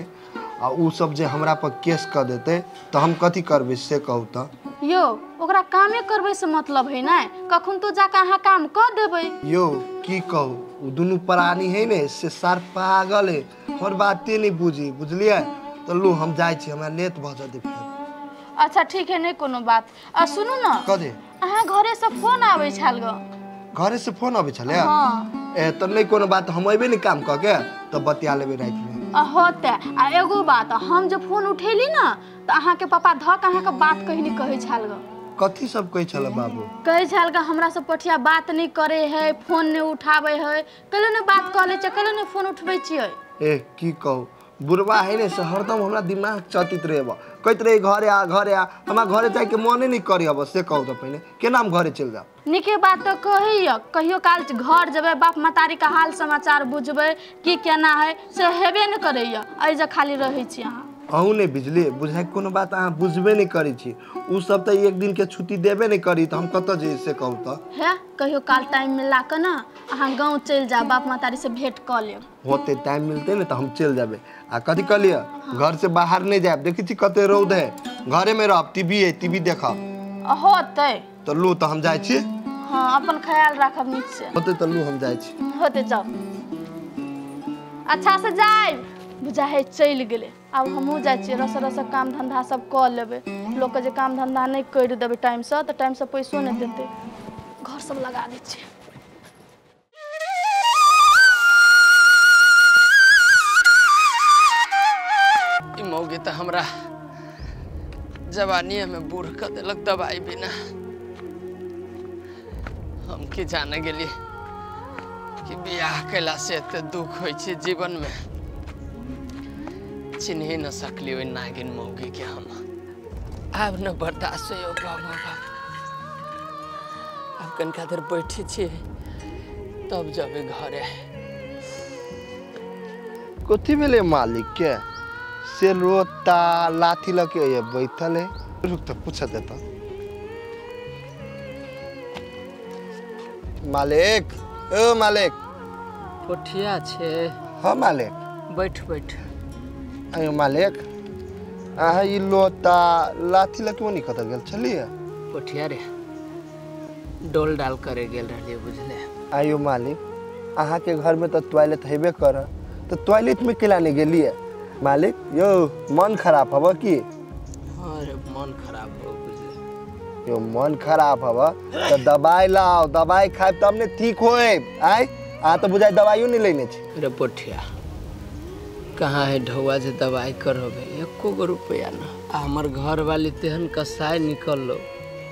आ उ सब जे हमरा पर केस कर देते त हम कथी करबै से कहू त। यो ओकरा कामे करबै से मतलब है ना, कखन तो जाके अहाँ काम कर देबै। यो की कहू उ दुनू प्राणी है ने से सार पागल है, हमर बाते नहीं बुझी बुझलियै। त लू हम जाइ छी हमरा लेट भ जतै फेर। अच्छा ठीक है नहीं कोनो बात। आ सुनू ना कथी? अहाँ घरे से फोन आबै छल ग। घरे से फोन आबै छलै? हां। ए त नहीं कोनो बात, हम अइबे नहीं काम क के त बतिया लेबै राति में। होते आ एगो बात, हम जब फोन उठेली ना त अहाँ के पापा धक अहाँ के बात कहीं कहै छल ग। कथी सब कहै छल बाबू? कहै छल ग हमरा से पठिया बात नहीं करे है, फोन नहीं उठाबै है, कहले ने बात कह ले छै, कहले ने फोन उठबै छियै। ए की कहू बुढ़वा है ने से हरदम हमरा दिमाग चटित रहब, कहैत रहे घरे आ घरे आ, हमरा घरे जाय के मने नहीं करी हब से कहू त पहिने केना हम घरे चलि जाब। नीके बात तो कहैया, कहियो काल घर जेबै बाप महतारी के हाल समाचार बुझबै की केना है से हेबे न करैया, एहि जे खाली रहै छी अहाँ। अहूँ नहीं बिजली बुझाय कोनो बात अहाँ बुझबे नहीं करै छी, उ सब त एक दिन के छुट्टी देबे नहीं करी त हम कतऽ जइयै से कहू त। हे कहियो काल टाइम मिला के ना अहाँ गाँव चलि जाब, बाप महतारी से भेंट कऽ लेब। होते टाइम मिलते ने त हम चलि जेबै। आ कथी कहलियै घर से बाहर नहीं जायब, देखै छी कते रौद है, घरे में रहब, टीवी है टीवी देखब। होते त लू त हम जाइ छी। हाँ अपन ख्याल राखब नीक से। होते त लू हम जाइ छी। होते जाओ अच्छा से जायब। बुझा है चलि गेलै, आब हमहूँ जाइ छियै रस रस काम धंधा सब कऽ लेबै। लोकके जे काम धंधा नहि करि देबै टाइमसँ तऽ टाइमसँ पैसो नहि देतै, घर सब लगा दै छियै। ई मौगी तऽ हमरा जवानी में बूढ़ कऽ देलक दवाई बिना। हम की जाने गेलियै कि बियाह कैला से एते दुख होइ छै जीवन में। चिन्ह न सकली ओहि नागिन मौगी के हम। आब न बर्दाश्त हो बाबा बाप। आब कनिका देर बैठे छी तब जबे घरे। कथी भेलै मालिक के से रोता लाथी लके बैठल है। रुक तो पूछ देता। मालिक ओ मालिक। पोठिया छे। हाँ मालिक। बैठ बैठ। अयो मालिक अहाँ ई लोता लाथी लके ओनी कतऽ गेल छलियै? पोठिया रे डोल डाल करे गेल रहलियै बुझले। आयो मालिक अहाँ के घर में तो टॉयलेट हेबे कर तो टॉयलेट में केला नहीं गेलियै? मालिक यो मन खराब हब की? अरे मन खराब हो बुझले। यो मन खराब हब तो दवाई लाओ, दवाई खाए तब ने ठीक होए। आय आ तो बुझाय दवाइयो नहीं लेने छी। रे पोठिया कहाँ है ढौआ जे दवाई करबे, एको गो रुपया ना। आ हमर घर वाली तेहन कसाई निकललो,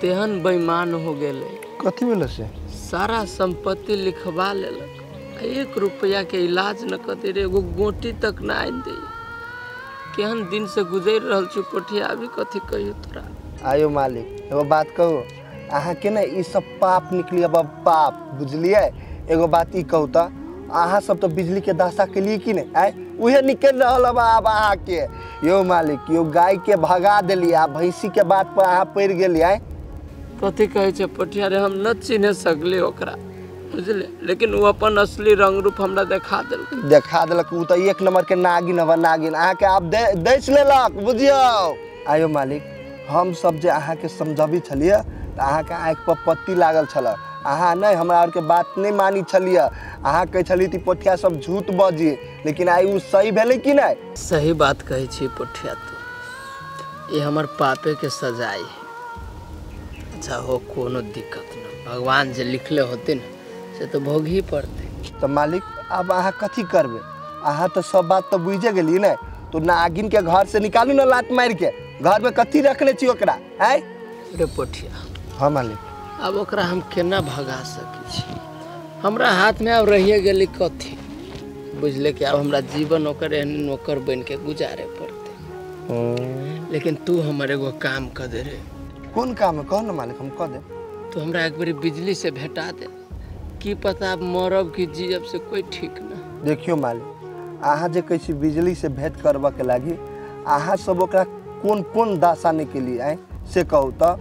तेहन बेईमान हो गेले। कथी भेल से? सारा संपत्ति लिखवा लेलक, एक रुपया के इलाज न कर दे रे, एगो गोटी तक ना आनि दे। केहन दिन से गुजर रहल छी पोठिया, अभी कथी कहियो तोरा। आयो मालिक एगो बात कहू अहाँ के ना ई सब पाप निकली अब पाप बुझलियै। एगो बात ई कहू त अहाँ सब तो बिजली के दशा के लिए की नहीं आय उहे निकल रहल अब अहाँ के। यो मालिक यो गाय के भगा देली आ भैंसी के बात पर अहाँ पड़ गेली। आय कथी कहै छै पोठिया रे, हम न चिन्ह सकली ओकरा बुझले, लेकिन वो अपन असली रंग रूप हमरा देखा देलक। देखा देलक उ तो एक नंबर के नागिन हवा नागिन अहाँ के आप दैस लेलक बुझियौ। आयो मालिक हम सब जे अहाँ के समझबी छलियै तऽ अहाँ के आँखि पर पत्ती लागल छल। अहाँ नहीं हमरा आर के बात नहीं मानी छलियै। अहाँ कहै छलियै कि पोठिया सब झूठ बजी, लेकिन आइ उ सही भेलै कि नहीं? सही बात कहै छी पोठिया तू, ये हमर पापे के सजाई है। अच्छा हो कोनो दिक्कत न, भगवान जे लिखले होते न से तो भोग ही पड़ते। तो मालिक अब अहाँ कथी करबै? अहाँ तो सब बात तो बुझे गेलियै ने। तो नागिन के घर से निकालू ना लात मार के, घर में कथी रखने छी ओकरा? आय रे पोठिया। हाँ मालिक। अब ओकरा हम केना भगा सकै छी? हमरा हाथ में अब रहिए गेली कथी बुझले कि अब हमरा जीवन ओकर एहन नौकर बन के गुजारे पड़ते। लेकिन तू हमर एगो काम कर दे रे। कौन काम है? कहो ना मालिक हम कह दे। तू हमरा एक बारी बिजली से भेटा दे, की पता अब मरब कि जीब से कोई ठीक ना। देखियो मालिक अहाँ जे कहै छी बिजली से भेंट करबा के लागी अहाँ सब ओकरा कोन कोन दशा निकली आय से कहू तो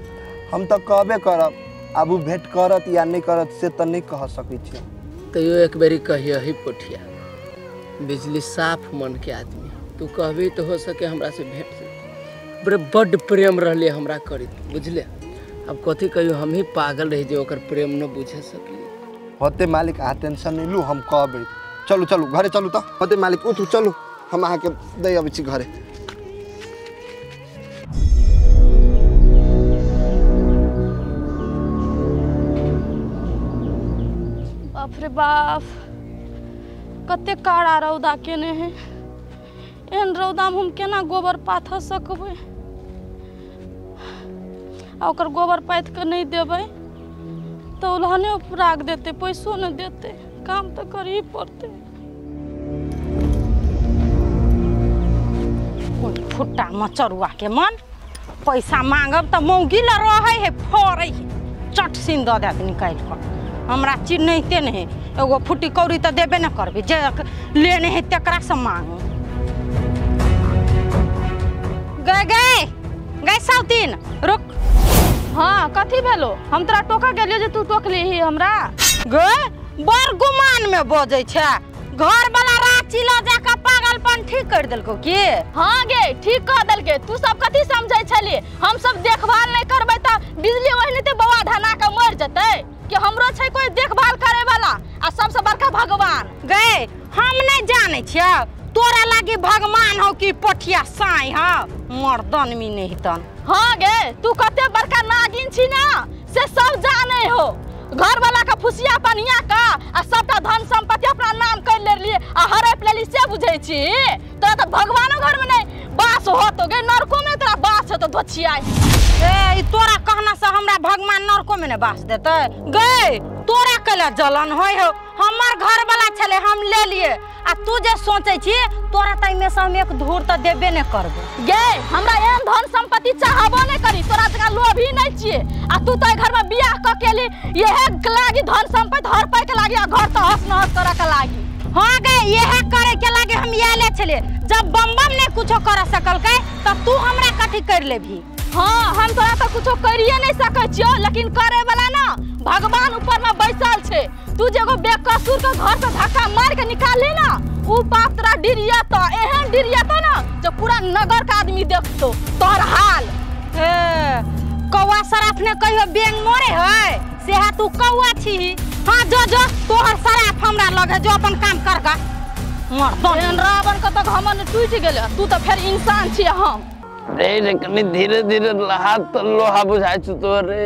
हम तो कहबे करब। अब उ भेंट करत या नहीं करत से तो नहीं कह सकै छी। तैयो एक बेरी कहियो ही पोठिया, बिजली साफ मन के आदमी, तू कहबी तो हो सके हमरा से भेंट जेतै। बड़े बड्ड प्रेम रहले हमरा करी बुझले। अब कथी कहियो, हम ही पागल रही जे ओकर प्रेम न बुझे सकली। होते मालिक अहाँ टेंशन नहीं लू, हम कहबै। चलू चलू घरे चलू तो। होते मालिक उठू चलू, हम अहाँके दै अबै छी घरे। बाप रे बाप कते काड़ा रौदा केने है। एहन रौदामे हम केना गोबर पाथ सकबै? आ ओकर गोबर पाथि कऽ नहि देबै तऽ उलहने राख देतै, पैसो नहि देतै। काम तऽ करही पड़तै। कोन फुट्टा मचरुआ के मन पैसा मांगब तऽ मौगी ल रहै है फड़ै है चट सीन दऽ देत निकालि कऽ। हमरा चिन्हते नहीं, एगो फुटी कौड़ी तऽ देबे न करबी, जे लेने है तकरा से मांगू। गए गए गए साउतीन रुक। हाँ कथी भेलो? हम तोरा टोका गेलियो जे तू टोकली हमरा। गे बड़ गुमान में बजै छै, घर वाला रांची ल जाके पागलपन ठीक कर देलको की? हाँ गे ठीक कर देलके। तू सब कथी समझै छली? हम सब देखभाल नहीं करबै तऽ बिजली ओहिनाते बौआ धना के मरि जेतै कि हमरो छै कोई देखभाल करे वाला आ सबसे बड़का भगवान। गए हम नहीं जानै छियै तोरा लागी भगवान हो कि पोठिया साई हो, मर्दन मी नहीं तन। हाँ गे तू कते बड़का नागिन छी ना से सब जाने हो। घर वाला का फुसिया पनिया का आ सबटा धन संपत्ति अपना नाम कर लेलिए आ हड़प लेली से बुझै छी। तोरा तो भगवानो घर में नहीं बास होतो गे, नरको में तोरा बास होतो धोछिया। ए तोरा कहना से हमरा भगवान नरको में नहीं बास देते? गे कैला जलन होय हो हमर घर वाला छले हम ले लिए आ तू जे सोचै छी तोरा त एमे से हम एक धूर त देबे ने करबो गे हमरा एहन धन संपत्ति चाहबो नै करी तोरा जकाँ लोभी नै छियै आ तू त घर में बियाह क के ली इहे लागी धन संपत्ति हर पाइ के लागी आ घर त हस नहस करे के लागी। हाँ गे इहे करे के लागी हम आएले छले जब बम बम ने कुछो कर सकलकै त तू हमरा कथी कर लेबी। हाँ हम तोरा तो कुछो करिए नहीं सकै छियो लेकिन करे वाला ना भगवान ऊपर में बैसल छे। तू जे एगो बेकसूर के घर से धक्का मार के निकाली ना उ बाप तोरा डिरियत एहन डिरियत ना जो पूरा नगर के आदमी देखतो तोहर हाल। हे कौआ सराफ ने कहियो बेंग मोरे है सेहा तू कौआ छी। हाँ जो जो तोहर सराफ हमरा लग है जो अपन काम कर गा मर्दन रावण के तो घमंड टूट गेल तू तो फेर इंसान छी हम। रे रे कनी धीरे धीरे हाथ तो लोहा बुझाइ छु तो रे।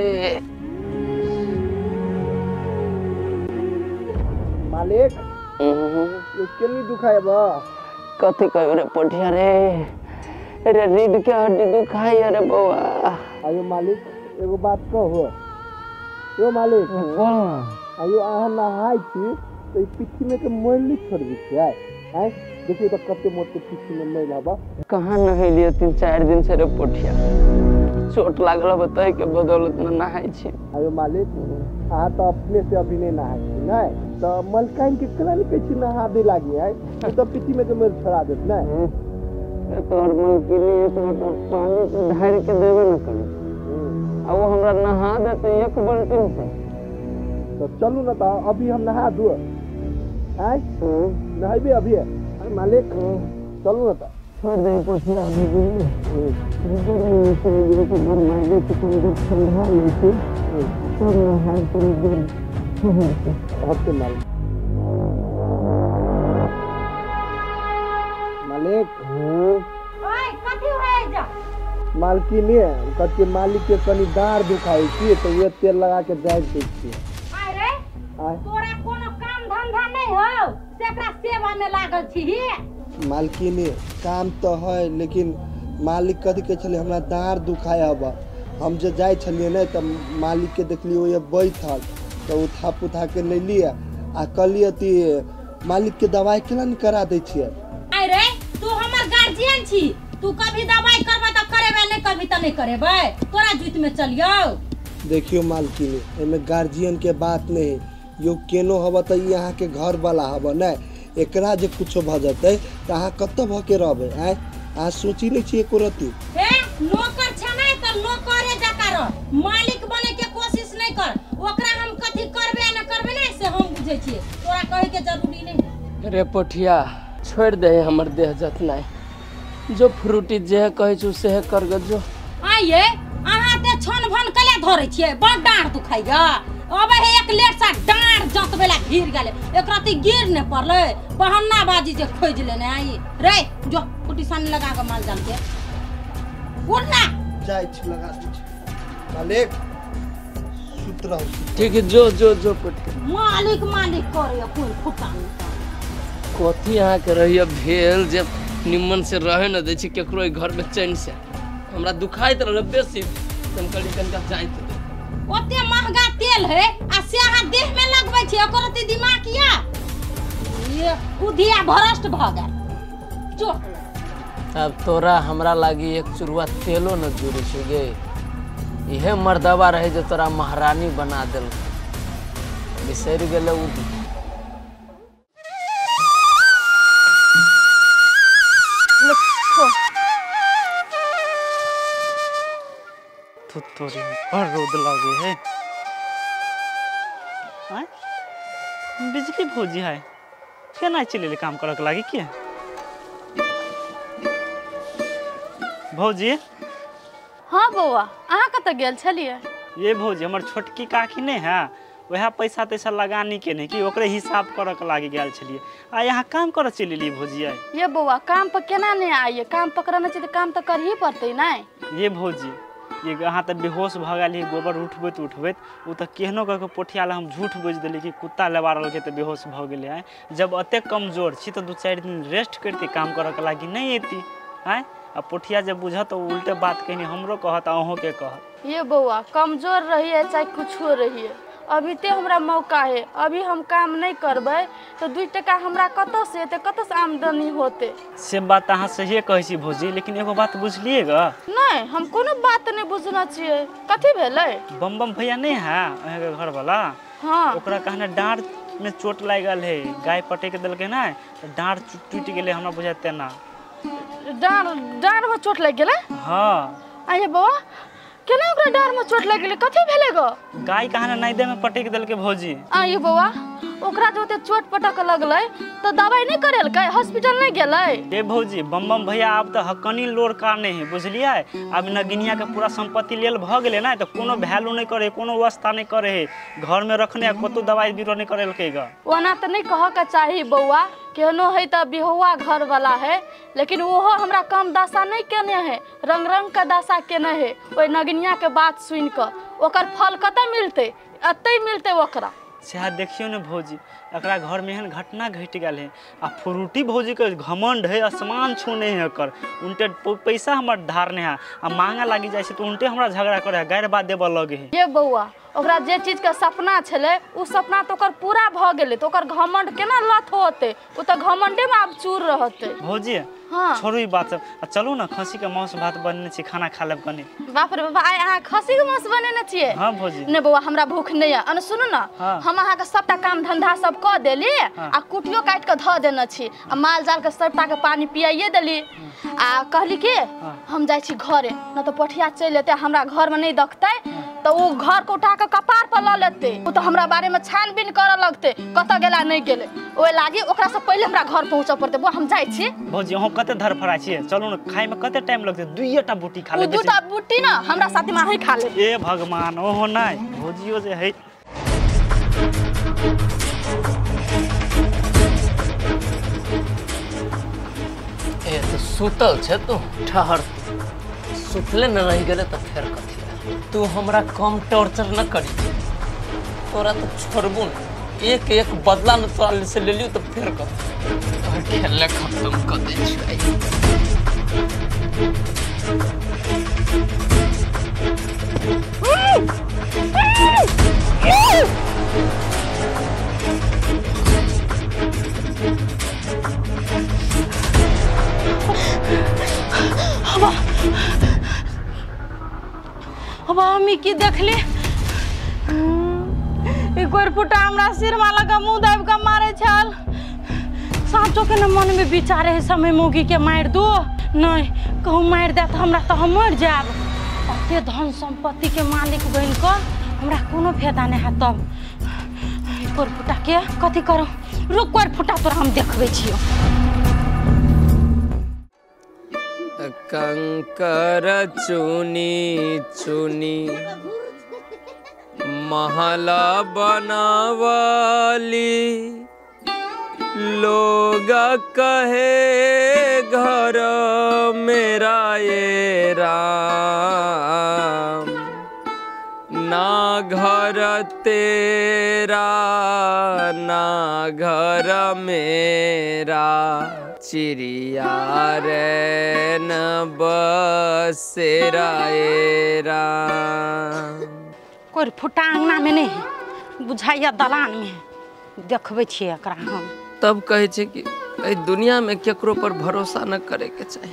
मालिक ये केनी दुखाय बा कथि कहियो रे पोठिया रे रे रीढ़ के हड्डी दुखाय रे बौआ। आयो मालिक एगो बात कहो यो मालिक बोल ना। आयो अहाँ नहाय छी त ई पिट्ठी में के मैल नहीं छोड़बी छियै आय देखियो त कते मोट के पिट्ठी में मैल हबा। कहाँ नहेलियो 3-4 दिन से रे पोठिया चोट लागल हबा तै के बदौलत न नहाय छी। आयो मालिक अहाँ त अपने से अभी नहीं नहाय छी नै त मलकाइन के केना नहीं कहै छी नहा दे लागी आय त पिट्ठी में के मैल छोड़ा देत नै। तोहर मलकिनी एक लोटा पानी ढार के देबे न करू आ वो हमरा नहा देते एक बाल्टी से। तो चलू ना त अभी हम नहा दू आय नहाइबे अभी अरे मालिक चलू ना त छोड़ दे पोठिया अभी बुझली ठंडा लै छी तब नहाय होते मालिक। मालिक ओए कथि होय जा मालकिनी कथि मालिक के कनी दाढ़ दुखाइ छी त ये तेल लगा के जाय दै छी। आय रे तोरा कोनो काम धंधा नहीं हो से एकरा सेवा में लागल छी। मालकिनी काम तो है लेकिन मालिक कथि कहै छलै हमरा दाढ़ दुखाय हब हम जे जाइ छलियै ने त मालिक के देखलियै ओए बैठल त उठा पुठा के ले लियै आ कहलियै कि मालिक के दवाई केना नहीं करा दै छियै। आय रे तू हमर गार्जियन छी तू कभी दवाई करबे त करेबे नहीं कभी त नहीं करेबे तोरा जुत में चलियो। देखियो मालकिनी एमे गार्जियन के बात नहीं यो केनो हब त ई अहाँ के घर वाला हब नै एकरा जे कुछो भ जतै त अहाँ कत भ के रहबै आय अहाँ सोची नहीं छी एको रति। हे नौकर छ नै त नौकरे जका रह मालिक बने के कोशिश नहीं कर ओकरा हम कथि करबे न करबे नै से हम बुझै छी तोरा कहे के जरूरी नहीं। रे पोठिया छोड़ दे हमर देह जतनाय जो फ्रूटी जे कहै छु से कर ग जो। आइए अहाँ ते छन भन कले धरै छियै बड़ डाँड़ दुखाइया अब हे एक लेट सा डाँड़ जतबेला घिर गेलै एक राति गिर ने पड़लै बहाना बाजी जे खोज लेने आई रे जो कुटी सान लगा के माल जाल के उठ ना जाइ छी लगा दै छी मालिक सुत रहू ठीक है जो जो जो पोठिया मालिक मालिक करे कोन फुटा कथी अहाँ के रहिए भेल जे निम्मन से रहे न दै छी केकरो घर में चैन से हमरा दुखाइत रहल बेसी हम कहली कनिका जाइत दे। ओते महंगा तेल है आ से अहाँ देह में लगबै छी ओकर ओते दिमाग या ये उधिया भ्रष्ट भ गेल जो। अब तोरा हमरा लागी एक चुरुआ तेलो न जुड़े छौ गे इहे मर्दवा रहे जे तोरा महारानी बना देल बिसरि गेलै उधी। तोरी बड़ रौद लगे है आय बिजली भौजी है केना चलि काम करक लागी के भौजी। हाँ बौआ अहाँ कतऽ गेल छलियै? ये भौजी हमर छोटकी काकी नहीं है वएह पैसा तैसा लगानी के नहीं कि ओकरे हिसाब करक लागी गेल छलियै आ यहाँ काम करऽ चलि एलियै भौजी। ये बौआ काम पर केना नहीं आइए काम पकड़ने छै तऽ काम तऽ करही पड़तै नै। ये भौजी ये अहाँ तऽ बेहोश भऽ गेल गोबर उठबैत उठबैत ओ तऽ केहनो कऽ के पोठिया लए हम झूठ बाजि देलियै कि कुत्ता लेबा रहलकै तऽ बेहोश भऽ गेलै आँय। जब एतेक कमजोर छी तऽ 2-4 दिन रेस्ट करिती काम करऽके लागी नहि अयती आँय आ पोठिया जब बुझत तो उल्टे बात कहनी हमरो कहत अहूँ के कहत। ये बौआ कमजोर रहिए चाहे कुछो रहिए अभी ते हमरा मौका है, अभी हम काम नहीं करबै तो 2 टका हमरा कतऽ से एतै, कतऽ से आमदनी होतै। से बात अहाँ सहिए कहै छी भौजी, लेकिन एगो बात बुझलिएगा? नहीं, हम कोनो बात नहीं बुझना छियै। कथी भेलै? बम बम भैया नहीं है अहाँके घर वाला? हाँ। ओकरा कहने डाँड़ में चोट लागि गेल है, गाय पटक देलकै ने तऽ डाँड़ टूटि गेलै, हमरा बुझाय तेना। डाँड़ में चोट लागि गेलै? हाँ। आये बौआ, केना ओकरा डाँड़ में चोट लागि गेलै, कथी भेलै गो? गाय कहाँ नैदे में पटक देलकै भौजी। आये बौआ, ओकरा जे ओते चोट पटक लगलै तऽ दवाई नहीं करेलकै, हॉस्पिटल नहीं गेलै? ए भौजी, बम बम भैया आब तऽ हकनी लोर कारने है बुझलियै। आब नगिनिया के पूरा संपत्ति लेल भऽ गेलै ने, तऽ कोनो वैल्यू नहीं करे, कोनो व्यवस्था नहीं करे है, घर में रखने कतौ दवाई बीरो नहीं करेलकै ग। ओना तऽ नहीं कह के चाही बौआ, केहनो है तऽ बिहुआ घर वाला है, लेकिन ओहो हमरा कम दशा नहीं केने है, रंग रंग के दशा केने है। ओहि नगिनिया के बात सुनि कऽ ओकर फल कतऽ मिलतै? एतै मिलतै ओकरा। सएह देखियौ ने भौजी, एकरा घर में एहन घटना घटि गेल है आ फ्रूटी भौजी के घमंड है आसमान छूने है एकर, उनटे पैसा हमर धारने है आ मांगा लागि जाइ छै तऽ उनटे हमरा झगड़ा करे है, गारि बात देबऽ लगे है। ये बौआ, ओकरा जे चीज के सपना छलै उ सपना तऽ ओकर पूरा भऽ गेलै, तऽ ओकर घमंड केना लथ होतै? ओ तऽ घमंडे में आब चूर रहतै। भौजी हाँ, छोड़ू ई बात सब, आ चलू ने खस्सी के मांस भात बनेने छी, खाना खा लेब कनी। बाप रे बाबा, आइ अहाँ खस्सी के मांस बनेने छियै? हाँ भौजी। नहीं बौआ, हमरा भूख नहीं है। अन सुनू ना, हाँ। हम अहाँके सबटा काम धंधा सब कऽ देली आ कुटियो काटि कऽ धऽ देने छी आ माल जाल के सबटा के पानी पियाइए देली आ कहली कि हम जाइ छी घरे, न तऽ पठिया चलि एतै, हमरा घर में नहीं देखतै तऽ ओ घर के उठा कऽ कपार पर लऽ लेतै, ओ तऽ हमरा बारे में छानबीन करऽ लगतै कतऽ गेला नहीं गेलै। ओहि लागी ओकरा से पहिले हमरा घर पहुँचऽ पड़तै। बौआ हम जाइ छी। भौजी अहाँ कते धरफड़ा छियै, चलू ने खाय में कते टाइम लगतै, 2टा बूटी खा लेबै। 2टा बूटी ना हमरा साथी में अहीं खा लेब। ए भगवान, ओहो नहीं भौजियो जे है। ए तो सुतल छे तू, ठहर, सुतले न रहि गेले तऽ फेर कथी? तू हमरा कम टॉर्चर न करी, तोरा तो छोड़बू न, एक एक बदला न तोरा से ले लियो तो फेर कथी? तोहर खेले खत्म कर दै छियै। अब हम की देखली, ई गोरपुटा हमरा सिरमा लगा मुँह दाबि कऽ मारै छल। साँचो के न मन में विचारे है समय मौगी के मारि दो, नहीं कहूँ मारि देत हमरा तऽ हम मरि जायब। अते धन संपत्ति के मालिक बनि कऽ हमरा कोनो फायदा नहीं है। तब गोरपुटा के कथी करू? रुक गोरपुटा, तोरा हम देखबै छियौ। कंकर चुनी चुनी महला बनावाली, लोग कहे घर मेरा ये राम, ना घर तेरा ना घर मेरा, चिड़िया रे न बसेरा ये राम। कोई फुटा अंगना में नहीं है, बुझाइया दलान में है, देखबै छियै एकरा हम। तब कहै छै कि एहि दुनिया में केकरो पर भरोसा न करे के चाही,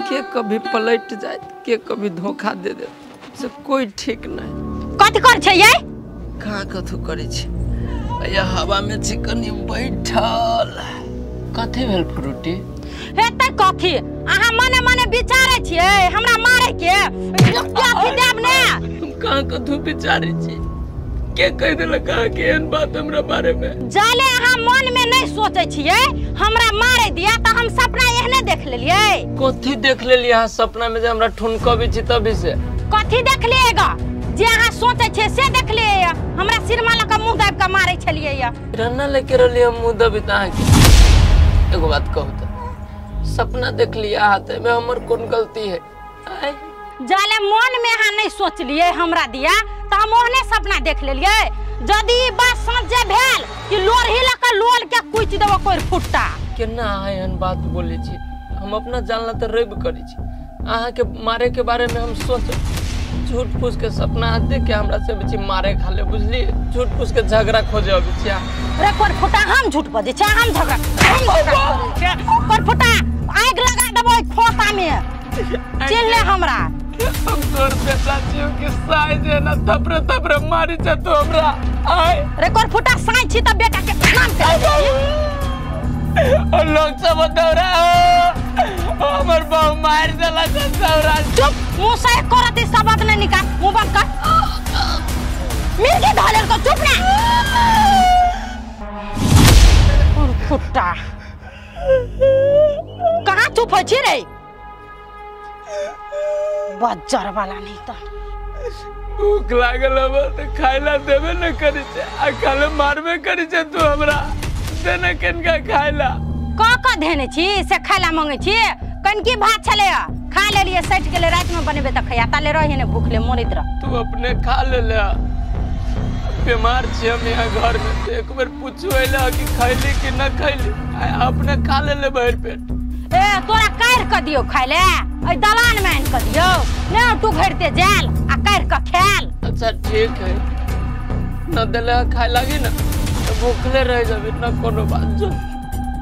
के कभी पलट जाए, के कभी धोखा दे दे, से कोई ठीक नहीं। कथी कर छै ये? कहाँ कथू करै छै, या हवा में छी कनी बैठल। कथी भेल फ्रूटी? हेतै कथी, अहाँ मने मने विचारै छियै हमरा मारै के, कथी देब ने? हम कहाँ कथू विचारै छी, के कहि देलक अहाँ के एहन बात हमरा बारे में? जाले अहाँ मन में नहीं सोचै छियै हमरा मारै दिया, तऽ हम सपना एहने देख लेलियै। कथी देख लेलियै अहाँ सपना में जे हमरा ठुनकबै छी तभी से? कथी देखलियै ग? जे अहाँ सोचै छियै से देखलियै, हमरा सिरमा लऽ कऽ मुँह दाबि कऽ मारै छलियै। रन्ना लेके रहलियै हम मुँह दबी तऽ अहाँके। एगो बात कहू तऽ, सपना देखलियै अहाँ, तऽ एहिमे हमर कोन गलती है? जाले मन में अहाँ नहीं सोचलियै हमरा दिया, तऽ हम ओहने सपना देख लेलियै। यदि ई बात सच जे भेल कि लोरही लऽ कऽ लोल के कुचि देबो कोइ फुट्टा। केना अहाँ एहन बात बोलै छी? हम अपना जानला तऽ रवि करै छी, अहाँके मारे के बारे में हम सोचब। झूठ फूस के सपना देख के हमरा से बची मारे खाले बुझली। झूठ फूस के झगड़ा खोजे अबै छिया। रे कोरफुटा हम झूठ बजै छै, हम झगड़ा करै छै। कोरफुटा आगि लगा देबो खोता में, चिन्ह ले हमरा। हम तोर बेटा छियौ कि साइ जे ना थपरे थपरे मारी छै तू हमरा। आय रे कोरफुटा साइ छी त बेटा के नाम के और लोग सब दौड़ा हमर बाऊ मार देला छै दौड़ा। चुप, मुंह से करत शब्द नहीं निकाल, मुंह बंद कर। मिर्गी धलेल को चुप ना। कोरफुटा कहाँ चुप हो छी रे? बज्जर वाला नहीं तो भूख लागल हबो त खाइला देबे न करी छै आ खाले मारबे करी छै तू हमरा। देने कनका खाइला क क धेने छी से खाइला मांगे छी? कनकी भात छले खा लेलिए, सटि गेलै, राति में बनेबे त खैया ताले रहे ने भूखले मरैत रह। तू अपने खा ले ले, बीमार छी हम यहाँ घर में तो एक बेर पूछू अइला कि खैली कि न खैली, अपने खा ले ले भरि पेट। ए तोरा काटि क दियौ खाइले, एहि दलान में आनि क दियौ ने तू घरते जायल आ काटि क खायल। अच्छा ठीक है, न देले खाए लागी ना तो भूखले रह जाबी ना कोनो बात। जो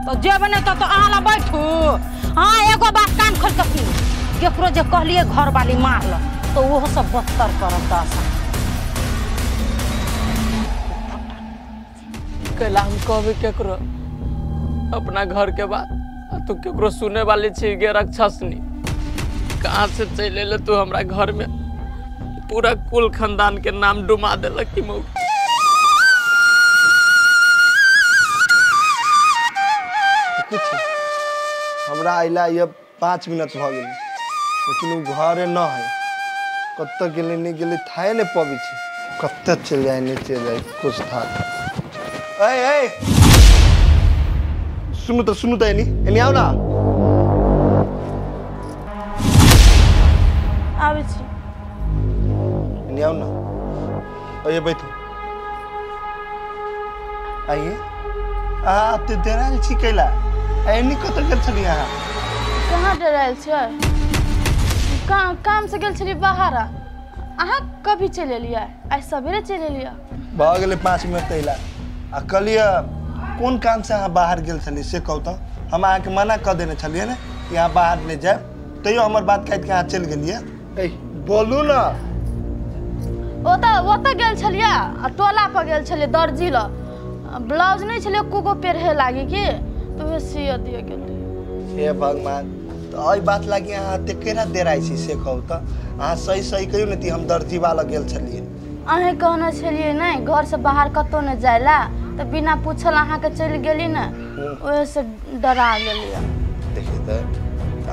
तो जेब ने तो अहाँ ला बैठू। हाँ एगो बात कान खोल के सुन, केकरो जे कहलिए घरवाली मारल तो ओहो सब बदतर करत दशा। कैला हम कहबे केकरो अपना घर के बात, तू केकरो सुने वाली छी गे राक्षसनी। कहाँ से चलि अयले तू हमरा घर में, पूरा कुल खानदान के नाम डुमा देलक की मऊ। कुछ हमरा अयला ये 5 मिनट भ गेल, लेकिन उ घरे न है, कतऽ गेलै नहि गेलै थाहे नहि पबै छै, कतऽ चलि जाय नहि चलि जाय कुछ था। ए ए सुनू तऽ, सुनू तऽ, एनी एनी आउ ना। आबै छी। एनी आउ ना, आइए बैठू। आइए। अहाँ एते डरायल छी कैला? एनी कतऽ गेल छलियै अहाँ? कहाँ डरायल छियै? काम से गेल छलियै बाहर। अहाँ कभी चलि एलियै? आइ सवेरे चलि एलियै। भऽ गेलै 5 मिनट अयला। आ कहलियै कोन काम से अहाँ बाहर गेल छलियै से कहू तऽ? हम अहाँके मना कऽ देने छलियै ने कि अहाँ बाहर नहि जायब, तैयो हमर बात काटि कऽ अहाँ चलि गेलियै। ए बोलू ना। ओतऽ गेल छलियै आ टोला पर गेल छलियै दर्जी लग, ब्लाउज नहि छलै कुको पेरहे लागी कि तऽ उहे सियऽ दिअ गेलियै। हे भगवान, तऽ एहि बात लागी अहाँ एते केना डेराइ छी से कहू तऽ? अहाँ सही सही कहियौ ने कि हम दर्जीवा लग गेल छलियै। अहेँ कहने छलियै नहि घरसँ बाहर कतहु नहि जाय लए, तऽ बिना पूछल अहाँके चलि गेली ने, ओहिसँ डरा गेलियै। देखिए तऽ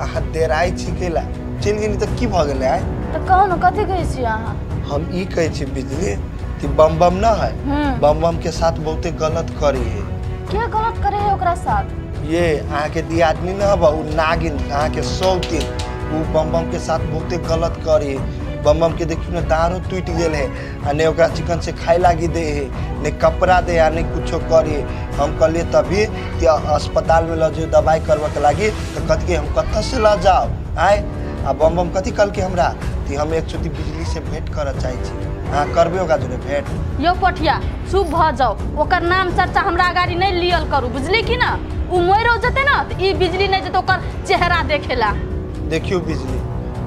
अहाँ डेराइ छी कैला? चलि गेली तऽ की भऽ गेलै? आइ तऽ कहू ने कथी कहै छी अहाँ? हम ई कहै छी बिजली कि बम बम न है, बम बम के साथ बहुते गलत करी है। के गलत करे है ओकरा साथ? ये अहाँके दियादनी न हब उ नागिन अहाँके सौतीन, उ बम बम के साथ बहुते गलत करी है। बम बम के देखियौ ने दाँतो टूटि गेल है आ नहि ओकरा चिकन से खाय लागी दे है, नहि कपड़ा दे आ नहि कुछो करी। हम कहलिए तभी कि अस्पताल में लऽ जाओ दवाई करबऽ के लागी, तऽ कहलकै हम कतऽ से लऽ जाउ आँय। आ बम बम कथी कहलकै हमरा कि हम एक चोटी बिजली से भेंट करऽ चाहै छी, अहाँ करबै ओकरा जोरे भेंट? यौ पोठिया चुप भऽ जाउ, ओकर नाम चर्चा हमरा अगाड़ी नहि लियल करू, बुझली कि ना? उ मरि जेतै ने तऽ ई बिजली नहि जेतै ओकर चेहरा देखेला। देखियौ बिजली,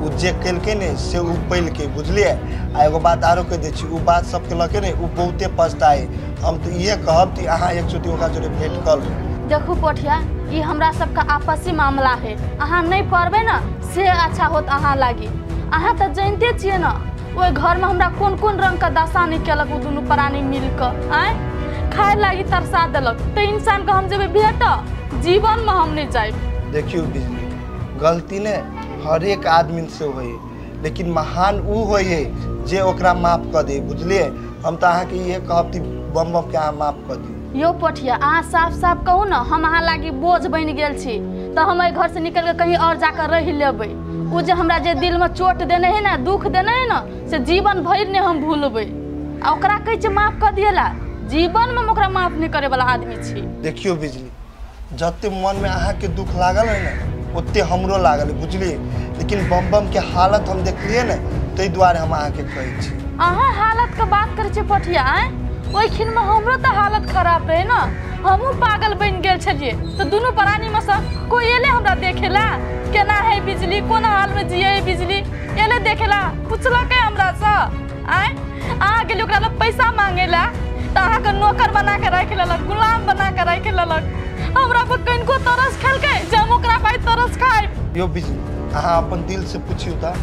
उ जे केलकै ने से उ पैलकै, बुझलियै? आ एगो बात आरो कहि दै छी, उ बात सबके लऽ के ने उ बहुते पछताए। हम तऽ इहे कहब कि अहाँ एक चोटी ओकरा जोरे भेंट कऽ लू। देखू पोठिया, ई हमरा सबके आपसी मामला है, अहाँ नहि पड़बै ने से अच्छा होत अहाँ लागी। अहाँ तऽ जानिते छियै ने ओहि घरमे हमरा कोन कोन रंगके दशा नहि केलक ओ दुनू प्राणी मिलकऽ, आँय खाय लागी तरसा देलक, तऽ इंसानके हम जेबै भेट जीवनमे हम नहि जायब। देखियौ बिजली, गलती ने हरेक आदमी से होइ है, लेकिन महान उ होइ है जे ओकरा माफ कऽ दे, बुझलियै? हम तऽ अहाँके इहे कहब कि बम बम के अहाँ माफ कऽ दियौ। यौ पोठिया अहाँ साफ साफ कहू ने, हम अहाँ लागी बोझ बनि गेल छी तऽ हम एहि घरसँ निकलि कऽ कहीं आओर जाकऽ रहि लेबै। उ जे हमरा जे दिलमे चोट देने है ने, दुख देने है ने, से जीवन भरि नहि हम भूलबै। आ ओकरा कहै छै माफ कऽ दियला, जीवनमे हम ओकरा माफ नहि करैवला आदमी छी। देखियौ बिजली, जते मनमे अहाँके दुख लागल है ने ओते हमरो लागल है, बुझलियै? लेकिन बम बम के हालत हम देखलियै ने ताहि दुआरे हम अहाँके कहै छी। अहाँ हालत के बात करै छी पोठिया, आँय ओहि खिनमे हमरो तऽ हालत खराब रहे ना, हमहूँ पागल बनि गेल छलियै। तऽ दुनू प्राणीमे सँ कोइ एलै हमरा देखेला केना है बिजली, कोन हालमे जियै है बिजली, एलै देखेला पुछलकै हमरासँ? आँय अहाँ गेलियै ओकरा लग पैसा मांगेला तऽ अहाँके नौकर बना के राखि लेलक, गुलाम बना के राखि लेलक। हमरा पर कनिको तरस खेलकै जे हम ओकरा पाइ तरस खायब? यो बिजली अहाँ अपन दिल से पुछियौ तऽ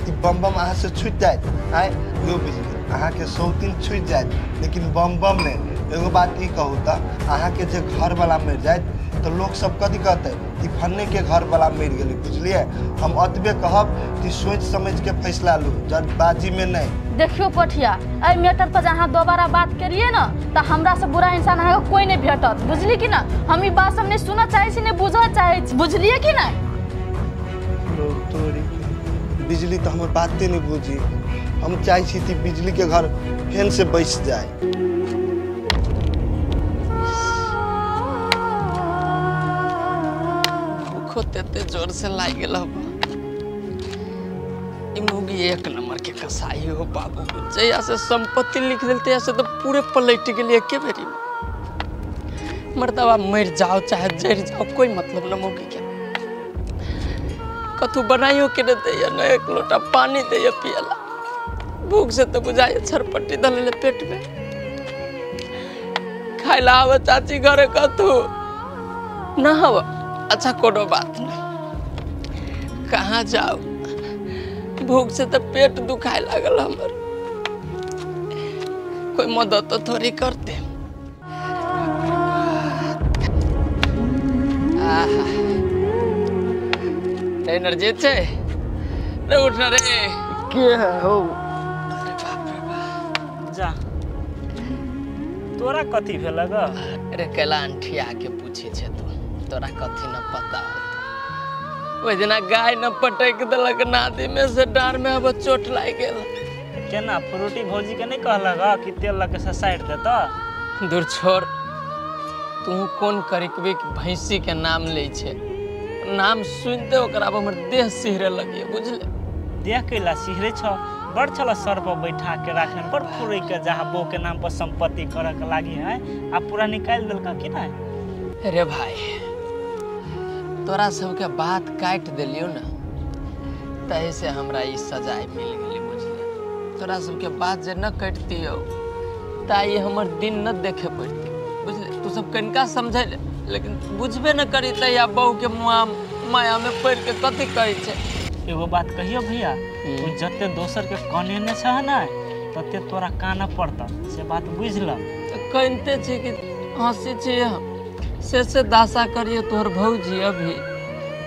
ई बम बम अहाँ से छूटि जायत। आँय यो बिजली अहाँके सौतिन छूटि जायत लेकिन बम बम नहि। एगो बात ई कहू तऽ अहाँके जे घरवाला मरि जायत तऽ लोक सब कथी कहतै कि फन्ने के घरवाला मरि गेलै, बुझलियै? हम एतबे कहब कि सोचि समझि के फैसला लू, जल्दबाजीमे नहि। देखियौ पोठिया, एहि मैटर पर जे अहाँ दोबारा बात करिए ने तऽ हमरा से बुरा इंसान अहाँके कोइ नहि भेटत, बुझलियै कि ना? हम ई बात सब नहि सुनऽ चाहै छी, नहि बुझऽ चाहै छी, बुझलियै कि नहि? तोरी बिजली तऽ हमर बाते नहि बुझी। हम चाहै छी कि बिजली के घर फेन से बसि जाय। भूखो तेते जोर से लागि गेल हबा। ई मौगी एक नंबर के कसाई हो बाबू, जहिया से संपत्ति लिख देल तहिया से तो पूरे पलट गेली एके बेरी में। मर्दबा मरि जाओ चाहे जरि जाओ कोई मतलब न मौगी के। कतहु बनाइयो के नहीं दैया, न एक लोटा पानी दैया पियला। भूख से तो बुझाइए छरपट्टी धरले पेट में। खाइला आवे चाची घरे कतहु न हवा। अच्छा कोनो बात नहीं, कहाँ जाओ, भूख से तो पेट दुखाए लागल हमर, कोई मदद तो थोड़ी करते। आहा एनर्जी छै रे, उठ ना रे। के है हो? अरे बाप रे बाप, जा तोरा कथी भेल ग? अरे कैला अंठिया के पूछे छे तू, तोरा कथी न पता होतो। ओहि दिना गाय न पटक देलक नादी में से, डार में अब चोट लागि गेल। केना फ्रूटी भौजी के नहीं कहलक कि तेल लग के ससारि देता? दूर छोड़, तू कोन करिकबी भैंसी के नाम लै छे, नाम सुनते ओकरा अब हमर देह सिहरे लगिए, बुझले? देह कैला सिहरे छ? बड़ छल सर पर बैठा के राखने, बड़ फुरै के जहाँ बो के नाम पर संपत्ति करे के लागी है, आ पूरा निकालि देलक कि नहीं? अरे भाई तोरा सबके बात काटि देलियौ ना तही से हमरा ई सजाय मिल गेली, बुझले? तोरा सबके बात जे न कटतियौ त ई हमर दिन न देखे पड़ती, बुझले? तू सब कनिका समझै लेकिन बुझबे न करी त या बहू के मुआ माया में पड़ के कथी कहै छै। एगो बात कहियो भैया, तू जते दोसर के कनेने छह ना तते तोरा कान पड़ता, से बात बुझल? त कनिते छी कि हंसी छी हम, से दासा करियो तोहर भौजी अभी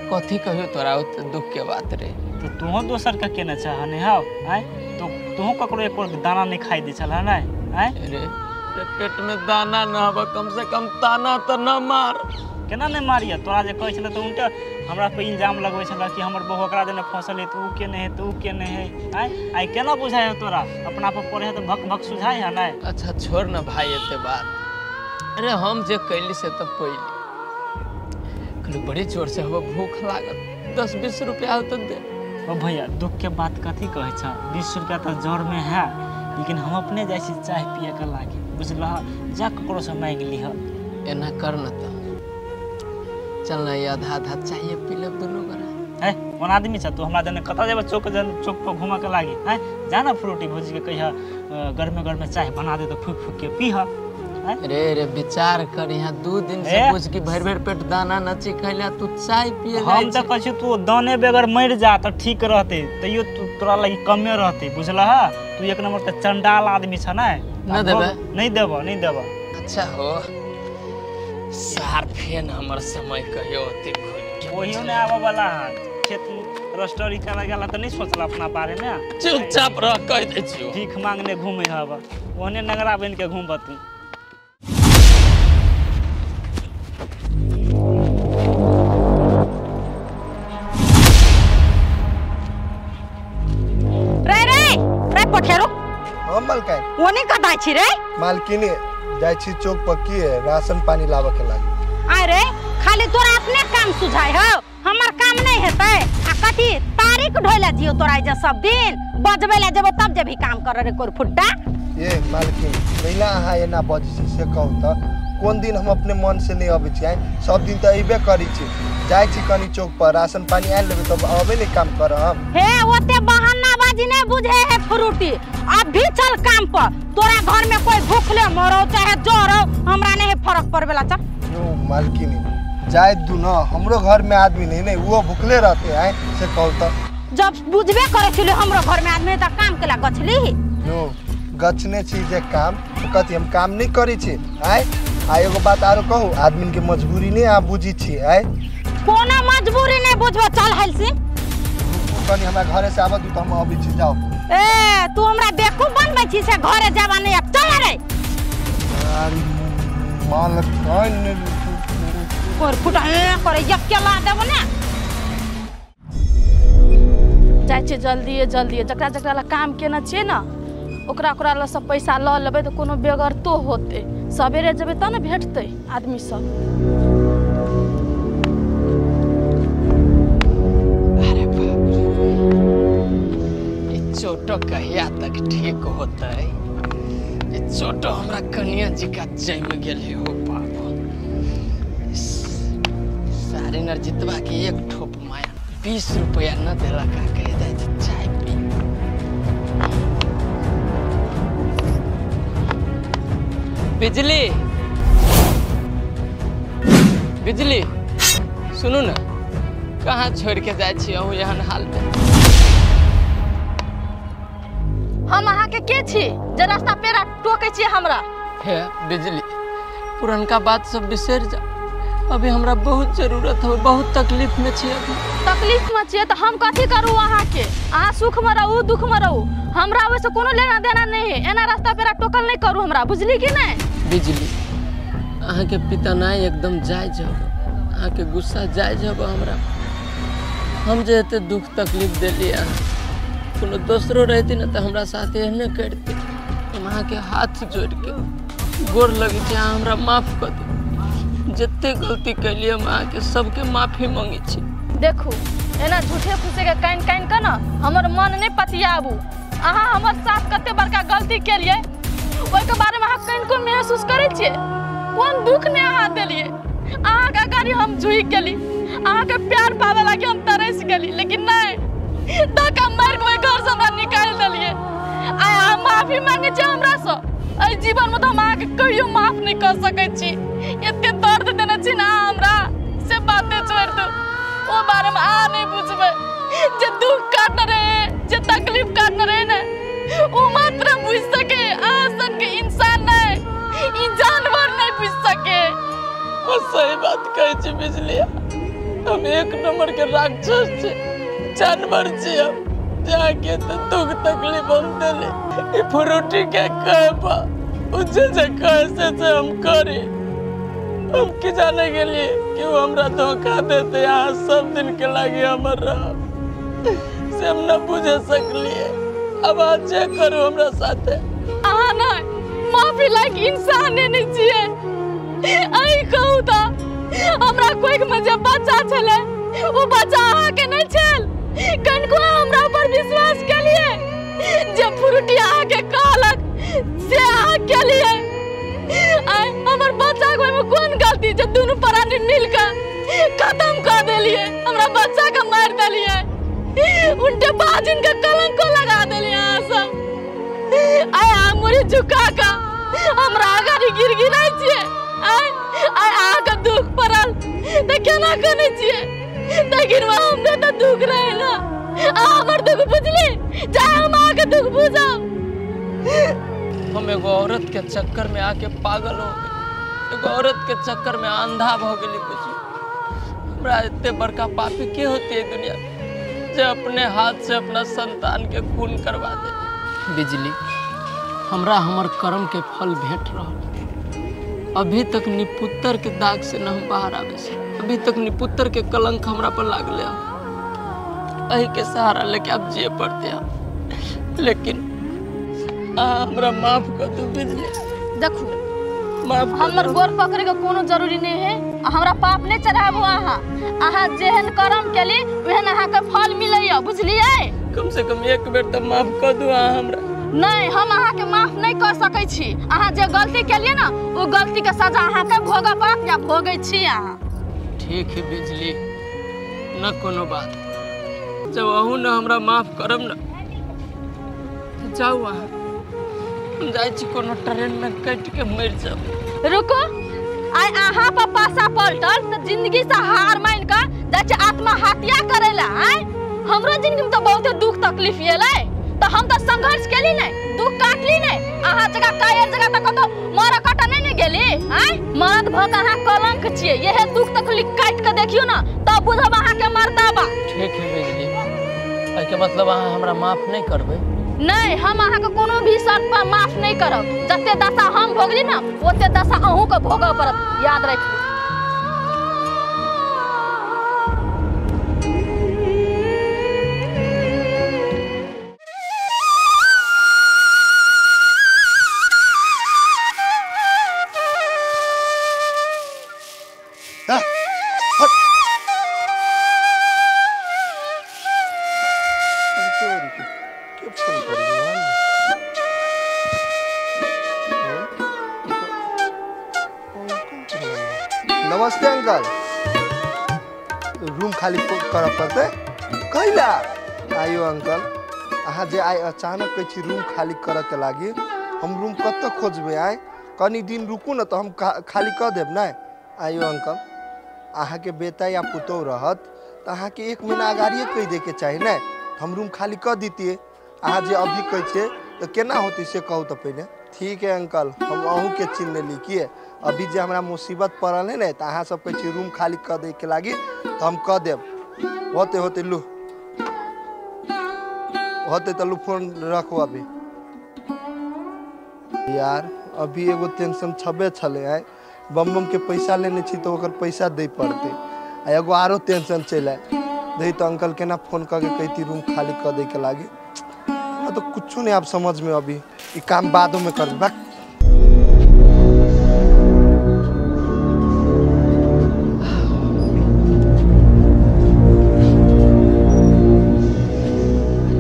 कथी कहियो तोरा ओते दुख के बात रे। तो तुहो दोसर के केने छह ने हौ? आँय तो तुहो ककरो एक दाना नहीं खाइ दै छलह नै? आँय रे रे पेट में दाना न हब, कम से कम ताना त न मार। केना नहीं मारिय? तोरा जे कहै छलै तऽ उनटे हमरा पे इल्जाम लगबै छलै कि हमर बहू ओकरा देने फसल है तऽ उ के नहीं है, तऽ उ के नहीं है। आँय आइ केना बुझाइ है तोरा? अपना पर पड़े है तऽ भक भक सुझाइ है नै? अच्छा छोड़ न भाई एते बात। अरे हम जे कैली से तऽ पैली, कहलू बड़ी जोर से हवा भूख लागल, 10-20 रुपया तो दे। ओ भैया दुख के बात कथी कहै छ, 20 रुपया तऽ जर में है, लेकिन हम अपने जाइ छी चाय पिए के लागी, बुझलह? जा ककरो से मांगि लिह। एना कर न तऽ चल ना, ये आधा आधा चाहिए पी लेब दुनू गोरा। है कोन आदमी छ तू? हमरा देने कतऽ जेबै चौक जन चौक पर घूमऽ के लागी? हैं जा ना फ्रूटी भौजी के कहिह गर्मे गर्मे चाय बना दे तऽ फूक फूक के पीह। रे रे विचार कर, यहाँ 2 दिन से पूछ कि भर भर पेट दाना न चिखैला, तू चाय पिए। हम तऽ कहै छी तू दाने बगैर मरि जा तऽ ठीक रहतै, तैयो तू तोरा लागि कमे रहतै, बुझलह? तू एक नंबर के चंडाल आदमी छ नै? न देबै? नहीं देबऽ, नहीं देबऽ। अच्छा हो सार फेन हमर समय कहियो ओते घुमि के ओहियो नहि आबऽ वाला है। खेत रस्टरी करे गेला तऽ नहीं सोचला अपना बारे में? चुपचाप रह कहि दै छियौ। भीख मांगने घूमे हब, ओहने नंगरा बनि के घूमब तू। रे रे रे पठेरो, हम मालकाइन ओने कतऽ छी रे? मालकिनी जाइ छी चौक पर की है राशन पानी लाबऽ के लागी। अरे खाली तोरा अपने काम सुझाय हो, हमर काम नहीं हेतै। आ कथी तारीख ढोइला जियो तोरा जे सब दिन बजबै ला जेबो तब जेबही काम कर रे कोर फुट्टा। ये मालकिन कैला अहाँ एना बजै छी से कहू त कोन दिन हम अपने मन से नहीं अबै छी? सब दिन त अइबे करै छी, जाइ छी कनी चौक पर राशन पानी आनि लेबै तब अबै नहीं काम कर हम। हे ओते बहानाबाजी नहीं बुझे है फ्रूटी, अभी चल काम पर, तोरा घर में कोई भूखले मरो चाहे जरो हमरा नहीं फर्क पड़बेला। चल यो मालकिन जाय दू न, हमरो घर में आदमी नहीं नहीं वो भूखले रहते हैं से कहू त। जब बुझबे करे छली हमरो घर में आदमी त काम केला गछली। यो गछने छी जे काम तो कथी हम काम नहीं करै छी? आय आ एगो बात आरो कहू, आदमी के मजबूरी नहीं आ बुझी छी? आय कोनो मजबूरी नहीं बुझबो, चल हल से कनी हमरा घरे से आबऽ दू त हम अबै छी। जाओ ए तू हमरा बेवकूफ बनबै छी से घरे जावा नहीं अब, चल रे। अरे मालकिन कोर फुटा करे अकेला देबो ने। जाइ छियै जल्दिए जल्दिए, जकरा जकरा ला काम केने छियै ने ओकरा ओकरा ला सब पैसा लऽ लेबै तऽ कोनो बेगरतो होतै, सबेरे जेबै तब ने भेटतै आदमी सब। अरे बाप रे, ई चोटो कहिया तक ठीक होतै? ई चोटो हमरा कनिया जी का जम गेल है हो बाप। सारे नरजितवा के एक ठोप माया 20 रुपया न देला का कह जाय छै चाय पी। बिजली बिजली सुनू ने, कहाँ छोड़ के जाइ छी अहूँ एहन हाल में? हम अहाँ के के छी जे रास्ता पेरा टोकै छी हमरा? हे बिजली, पुरनका बात सब बिसरि जा, अभी हमरा बहुत जरूरत हो, बहुत तकलीफ में छी अभी। तकलीफ में छियै तऽ हम कथी करू अहाँके? अहाँ सुख में रहू दुख में रहू, हमरा ओहिसँ कोनो लेना देना नहीं है। एना रास्ता पेरा टोकल नहीं करू हमरा, बुझली कि नहीं? बिजली अहाँके पितनाइ एकदम जायज हब, अहाँके गुस्सा जायज हब हमरा। हम जे एते दुख तकलीफ देली अहाँ, कोनो दोसरो रहती ने तऽ हमरा साथ एहने करती। हम अहाँके हाथ जोड़िके गोर लगै छी, अहाँ हमरा माफ कऽ दू, जते गलती कैलियै हम अहाँके सबके माफी मांगै छी। देखू एना झूठे फूसे के कानि कानि के ने हमर मन नहीं पतियाबू। अहाँ हमर साथ कते बड़का गलती केलियै ओहिके बारेमे अहाँ कनिको महसूस करै छियै? कोन दुख नहि अहाँ देलियै? अहाँके अगाड़ी हम झुकि गेली, अहाँके प्यार पाबै लागी हम तरसि गेली, लेकिन नहीं, धक्का मारि के ओहि घरसँ हमरा निकालि देलियै। आइ अहाँ माफी मांगै छियै हमरासँ? एहि जीवनमे तऽ हम अहाँके कहियो माफ नहि कऽ सकै छी। एते दर्द देने छी ने अहाँ हमरा, से बाते छोड़ि दू। ओ बारेमे अहाँ नहि बुझबै, जे दुख काटने रहे जे तकलीफ काटने रहे ने ओ मात्र बुझि सके, अहाँ सनके इंसान नहीं, ई जानवर नहीं बुझि सके। ओ सही बात कहै छी बिजली, हम एक नंबर के राक्षस छी, जानवर छी हम, जाके तो दुख तकलीफ हम देले। ई फ्रूटी के कहबा उ जे जे कहे से हम करी। हम की जाने के लिए कि वो हमरा धोखा देते, यहाँ सब दिन के लागे हमर रह से हम न बुझे सकलिए। अब आज जे करू हमरा साथे। अहाँ नहीं माफी लायक इंसान नहीं छियै। अहीं कहू तऽ हमरा कोइख में जे बच्चा छलै ओ बच्चा अहाँके नहीं छल? कनिको हमरा पर विश्वास केलियै? जे फ्रूटी अहाँके कहलक से अहाँ केलियै? आइ हमर बच्चा के ओहिमे कोन गलती जे दुनू प्राणी मिल कऽ खत्म कऽ देलियै, हमरा बच्चा के मारि देलियै, उनटे बाजिन के कलंको लगा देलियै अहाँ सब। आइ अहाँ मुड़ी झुका कऽ हमरा अगाड़ी गिड़गिड़ाइ छियै। आइ आइ अहाँके दुख पड़ल तऽ केना कनै छियै? लेकिन हमरे तऽ दुख रहै ने, अहाँ हमर दुख बुझली? चाहे हम अहाँके दुख बुझब। हम एगो औरत के चक्कर में आके पागल हो गए, एगो औरत के चक्कर में अंधा भ गेली। बुझी हमरा एते बड़का पापी के होती है दुनिया में जे अपने हाथ से अपना संतान के खून करवा दे। बिजली हमरा हमर कर्म के फल भेट रहल। अभी तक निपुत्तर के दाग से न हम बाहर आबे से, अभी तक निपुत्तर के कलंक हमरा पर लागले। अही के सहारा लेके अब जिए पड़ते हैं, लेकिन हमरा माफ कर दू बिजली। देखू हमर गोर पकड़े के कोनो जरूरी नहीं है, हमरा पाप नहीं चढ़ाबू। अहाँ अहाँ जेहन कर्म केली ओहन अहाँके फल मिलत। लिअ, बुझलियै? कम से कम एक बेर तऽ माफ कऽ दू अहाँ हमरा। नहीं, हम अहाँके माफ नहीं कर सकै छी। अहाँ जे गलती केलियै ने ओ गलती के सजा अहाँके भोगऽ पड़त या भोगै छी अहाँ। ठीक है बिजली, न कोनो बात, जब अहूँ न हमरा माफ करब न तऽ जाउ अहाँ, हम जाइ छी कोनो ट्रेन में कटि के मरि जाब। रुको, आइ अहाँ पर पासा पलटल तऽ जिंदगी से हार मान कऽ जाइ छी आत्महत्या करै ला। आइ हमरो जिंदगी में तऽ बहुते दुख तकलीफ एलै, तऽ हम तऽ संघर्ष केली नै, दुख काटली नै। अहाँ जगह कायर जगह तऽ कतौ मरऽ कटऽ नै ने गेली। आइ मरद भऽ कऽ अहाँ कलंक छियै, इहे दुख तकलीफ काटि कऽ देखियौ ने तब बुझब अहाँके मर्दाबा। ठीक है बिजली, एहिके मतलब अहाँ हमरा माफ नहि करबै? नहीं, हम अहाँके कोनो भी शर्त पर माफ नहीं करब। जते दशा हम भोगली ना ओते दशा अहूँके भोगऽ पड़त, याद रखियौ। नमस्ते अंकल, रूम खाली करऽ पड़तै कैला? आइयो अंकल, अहाँ जे आइ अचानक कहै छी रूम खाली करऽ के लागी, हम रूम कतऽ खोजबै? आइ कनी दिन रुकू ने तऽ हम खाली कऽ देब ने। आइयो अंकल, अहाँके बेटा या पुतोहु रहत तऽ अहाँके 1 महीना अगाड़िए कहि दैके चाही ने, हम रूम खाली कऽ दितियै। अहाँ जे अभी कहै छियै तऽ केना होतै से कहू तऽ पहिने। ठीक है अंकल, हम अहूँके चिन्ह लेली। किए अभी जे हमरा मुसीबत पड़ल है ने तऽ अहाँ सब कहै छी रूम खाली कऽ दैके लागी तऽ हम कऽ देब। होते होते लू, होते तऽ लू फोन रखू अभी। यार अभी एगो टेंशन छबे छलै, आइ बम बम के पैसा लेने छी तऽ ओकर पैसा दै पड़तै, आ एगो आरो टेंशन चलि आयल। दही तऽ अंकल केना फोन कऽ के कहिती रूम खाली कऽ दैके लागी। हमरा तऽ कुछो नहीं आब समझ में, अभी ई काम बादो में करबै।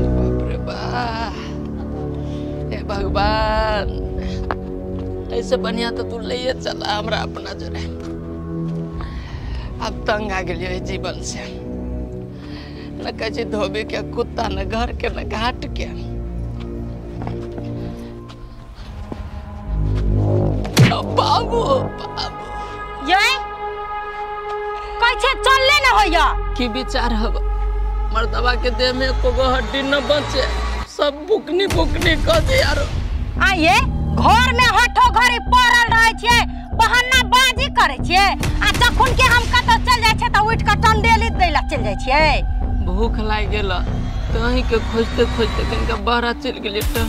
बाप रे बाप, हे भगवान, ऐसे बढ़िया तो तू लैए चला हमरा अपना जोरे। अब तंग आ गेलियै जीवन से, न कहै छै धोबी के कुत्ता, न घर के न घाट के। बाबू बाबू ये कहै छै चलले न होइया। की विचार हब, मर्दबा के देह में एको गो हड्डी न बचे, सब बुकनी बुकनी कह दे यारो। आइए घर में हठो घड़ी पड़ल रहै छियै, बहाना बाजी करै छियै, आ जखन के हम कतौ चल जाइ छियै तऽ उठि कऽ टंडेली दै ला चलि जाइ छियै। भूख लागि गेल तहीं के खोजते खोजते कनिका बहरा चलि गेलियै तऽ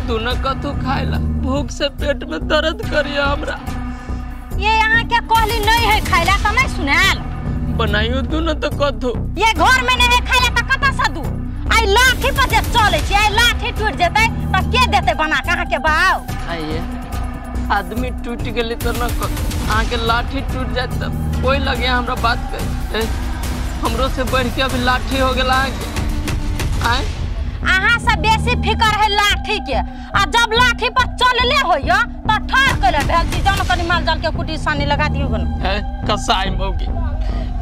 तू न कतौ खाय ला, भूख से पेट में दर्द करिया हमरा। ये अहाँ के कहली नहीं है खाय ला तऽ नहीं सुनायल। बनाइयो दू न तऽ कथू। ये घर में नहीं है खाय ला तऽ कतऽ से दू? आइ लाठी पर जे चलै छी, आइ लाठी टूटि जेतै तऽ के देतै बना के अहाँ के बाउ? आइए आदमी टूटि गेलै तऽ न कथू, अहाँ के लाठी टूटि जायत तऽ कोइ लगे हमरा बात कहे। हमरो से बढ़ के अभी लाठी हो गेल अहाँके। आय अहाँ से बेसी फिकर है लाठी के, आ जब लाठी पर चलले होइया तऽ ठार कइले भेल छी, जानो कनी माल जाल के कुटी सानी लगा दियौ गन। है कसाई मौगी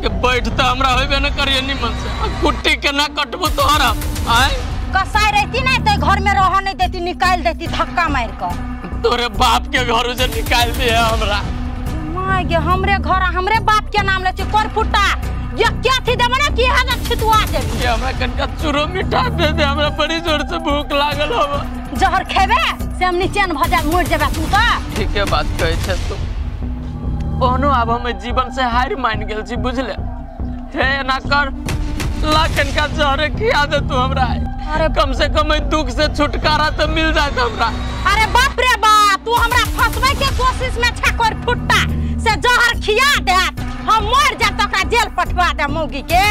के बैठ तऽ हमरा होइबे न करिए निमन से, आ कुट्टी केना कटबू तोहरा? आय कसाई रहती नै तऽ घर में रह नहीं देती, निकाल देती धक्का मार के। तोरे बाप के घर से निकाल दिए हमरा। माय गे, हमरे घर हमरे बाप के नाम ले छी कर फुटा। ये क्या थी देबे ना कि हजार छितवा देबी। ये हमरा कनका चूरो मिठा दे दे, हमरा बड़ी जोर से भूख लागल हवा। जहर खेबे से हम निचैन भ जाब, मर जेबे तू त। ठीक है बात कहै छै तू, ओहनो आब हम जीवन से हार मान गेल छी बुझले। हे एना कर ला कनका जहर खिया दे तू हमरा। अरे कम से कम दुख से छुटकारा तो मिल जाए हमरा। अरे बाप रे बाप, तू हमरा फंसबै के कोशिश में छा कर फुट्टा से जहर खिया दे, हम मर जाब त ओकरा जेल पठवा दे मौगी के।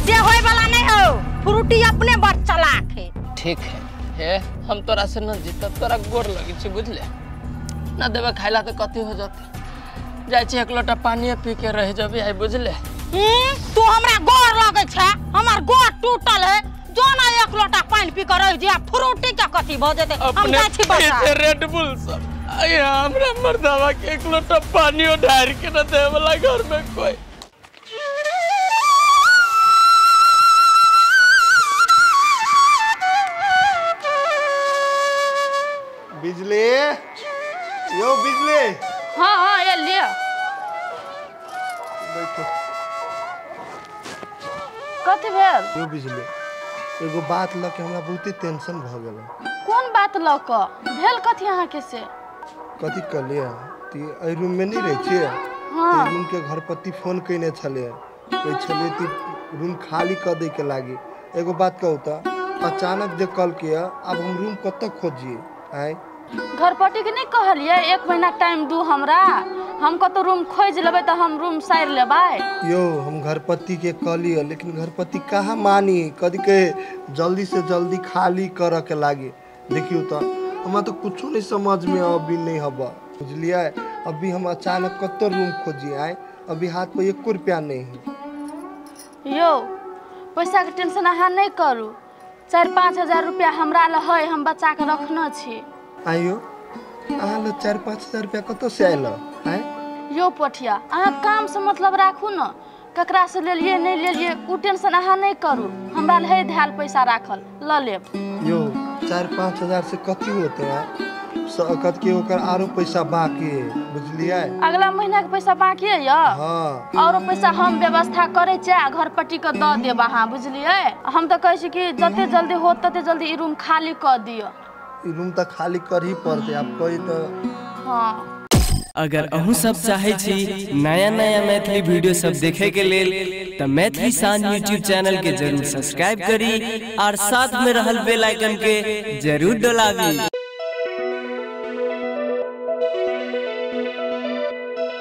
से होय वाला नहीं हो, फ्रूटी अपने बड़ चलाक है। ठीक है, हे हम तोरा से न जीतब, तोरा गोर लगे छी बुझले। न देबे खाइला तो कथी हो जते, जाइ छी एक लोटा पानी पी के रह जबे आई बुझले। तू हमरा गोर लगे छे, हमर गोर टूट टूटल है जो ना एक लोटा पानी पी कर रह जिया फ्रूटी के कथी भ जेतै। हम जाइ छी बजार। रेड बुल सब आया हमरा मर्दावा के एक लोटा पानियो ढार के न दे वाला घर में कोई। बिजली यो बिजली। हाँ हाँ ये लिया बैठो। कथी भेल? यो बिजली एगो बात ल के हमरा बहुते टेंशन भ गेल। कोन बात ल के भेल? कथी अहाँ के से कथी कहलिए ती एहि रूम में नहीं रहे छियै? हाँ। रूम के घरपति फोन कइने छले, कहै छले ती रूम खाली क दे के लागी। एगो बात कहू त अचानक जे कल के अब हम रूम कत खोजिए? आय घरपति के नहीं कहलिए 1 महीना टाइम दू हमरा, हम कतो रूम खोज लेबै त हम रूम सारि लेबै। यो हम घरपति के कहलिए लेकिन घरपति कहाँ मानी, कथी के जल्दी से जल्दी खाली कर के लागी। देखियो त हमरा तो कुछ नहीं समझ में अभी नहीं हबा बुझलिए। अभी हम अचानक कतो रूम खोजिए? आए अभी हाथ पर 1 रुपया नहीं है। यो पैसा के टेंशन अहाँ नहीं करू, 4-5 हजार रुपया हमरा ल है, हम बचा के रखने छी। आइयो अहाँ ल 4-5 हजार रुपया कत से आयल? आए यो पोठिया अहाँ काम से मतलब राखू न, ककरा से लेलिए नहीं लेलिए उ टेंशन अहाँ नहीं करू, हमरा ल है धाल पैसा राखल ल लेब। यो 4-5 हजार से कथी होते है? कत के ओकर आरो पैसा बाकी है बुझलिए। अगला महीना के पैसा बाकी है यो? हाँ। औरो पैसा हम व्यवस्था करे छे आ घरपट्टी के the देब अहाँ बुझलिए। हम तो कहै छी कि जते जल्दी हो तते जल्दी ई रूम खाली क दियो। ई रूम त खाली करही पड़ते आप कही त। हाँ। अगर अहूँ सब चाहे छी नया नया मैथिली वीडियो सब देखे के लेल त मैथिली शान यूट्यूब चैनल के जरूर सब्सक्राइब करी और साथ में रहल बेल आइकन के जरूर दबावी।